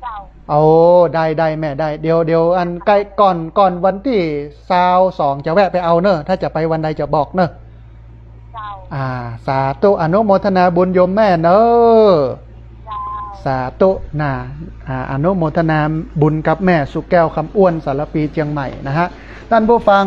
เจ้า โอ้ ได้ ได้แม่ได้ เดี๋ยว เดี๋ยวอันใก้ก่อน ก่อนวันตี้ซาวสองจะแวะไปเอาเน่อ ถ้าจะไปวันใดจะบอกเน่อ เจ้า อ่า สาธุ อนุโมทนาบุญโยมแม่เน่อ เจ้า สาธุนะ อ่า อนุโมทนาบุญกับแม่สุแก้วคำอ้วนสารภีเจียงใหม่นะฮะ ท่านผู้ฟัง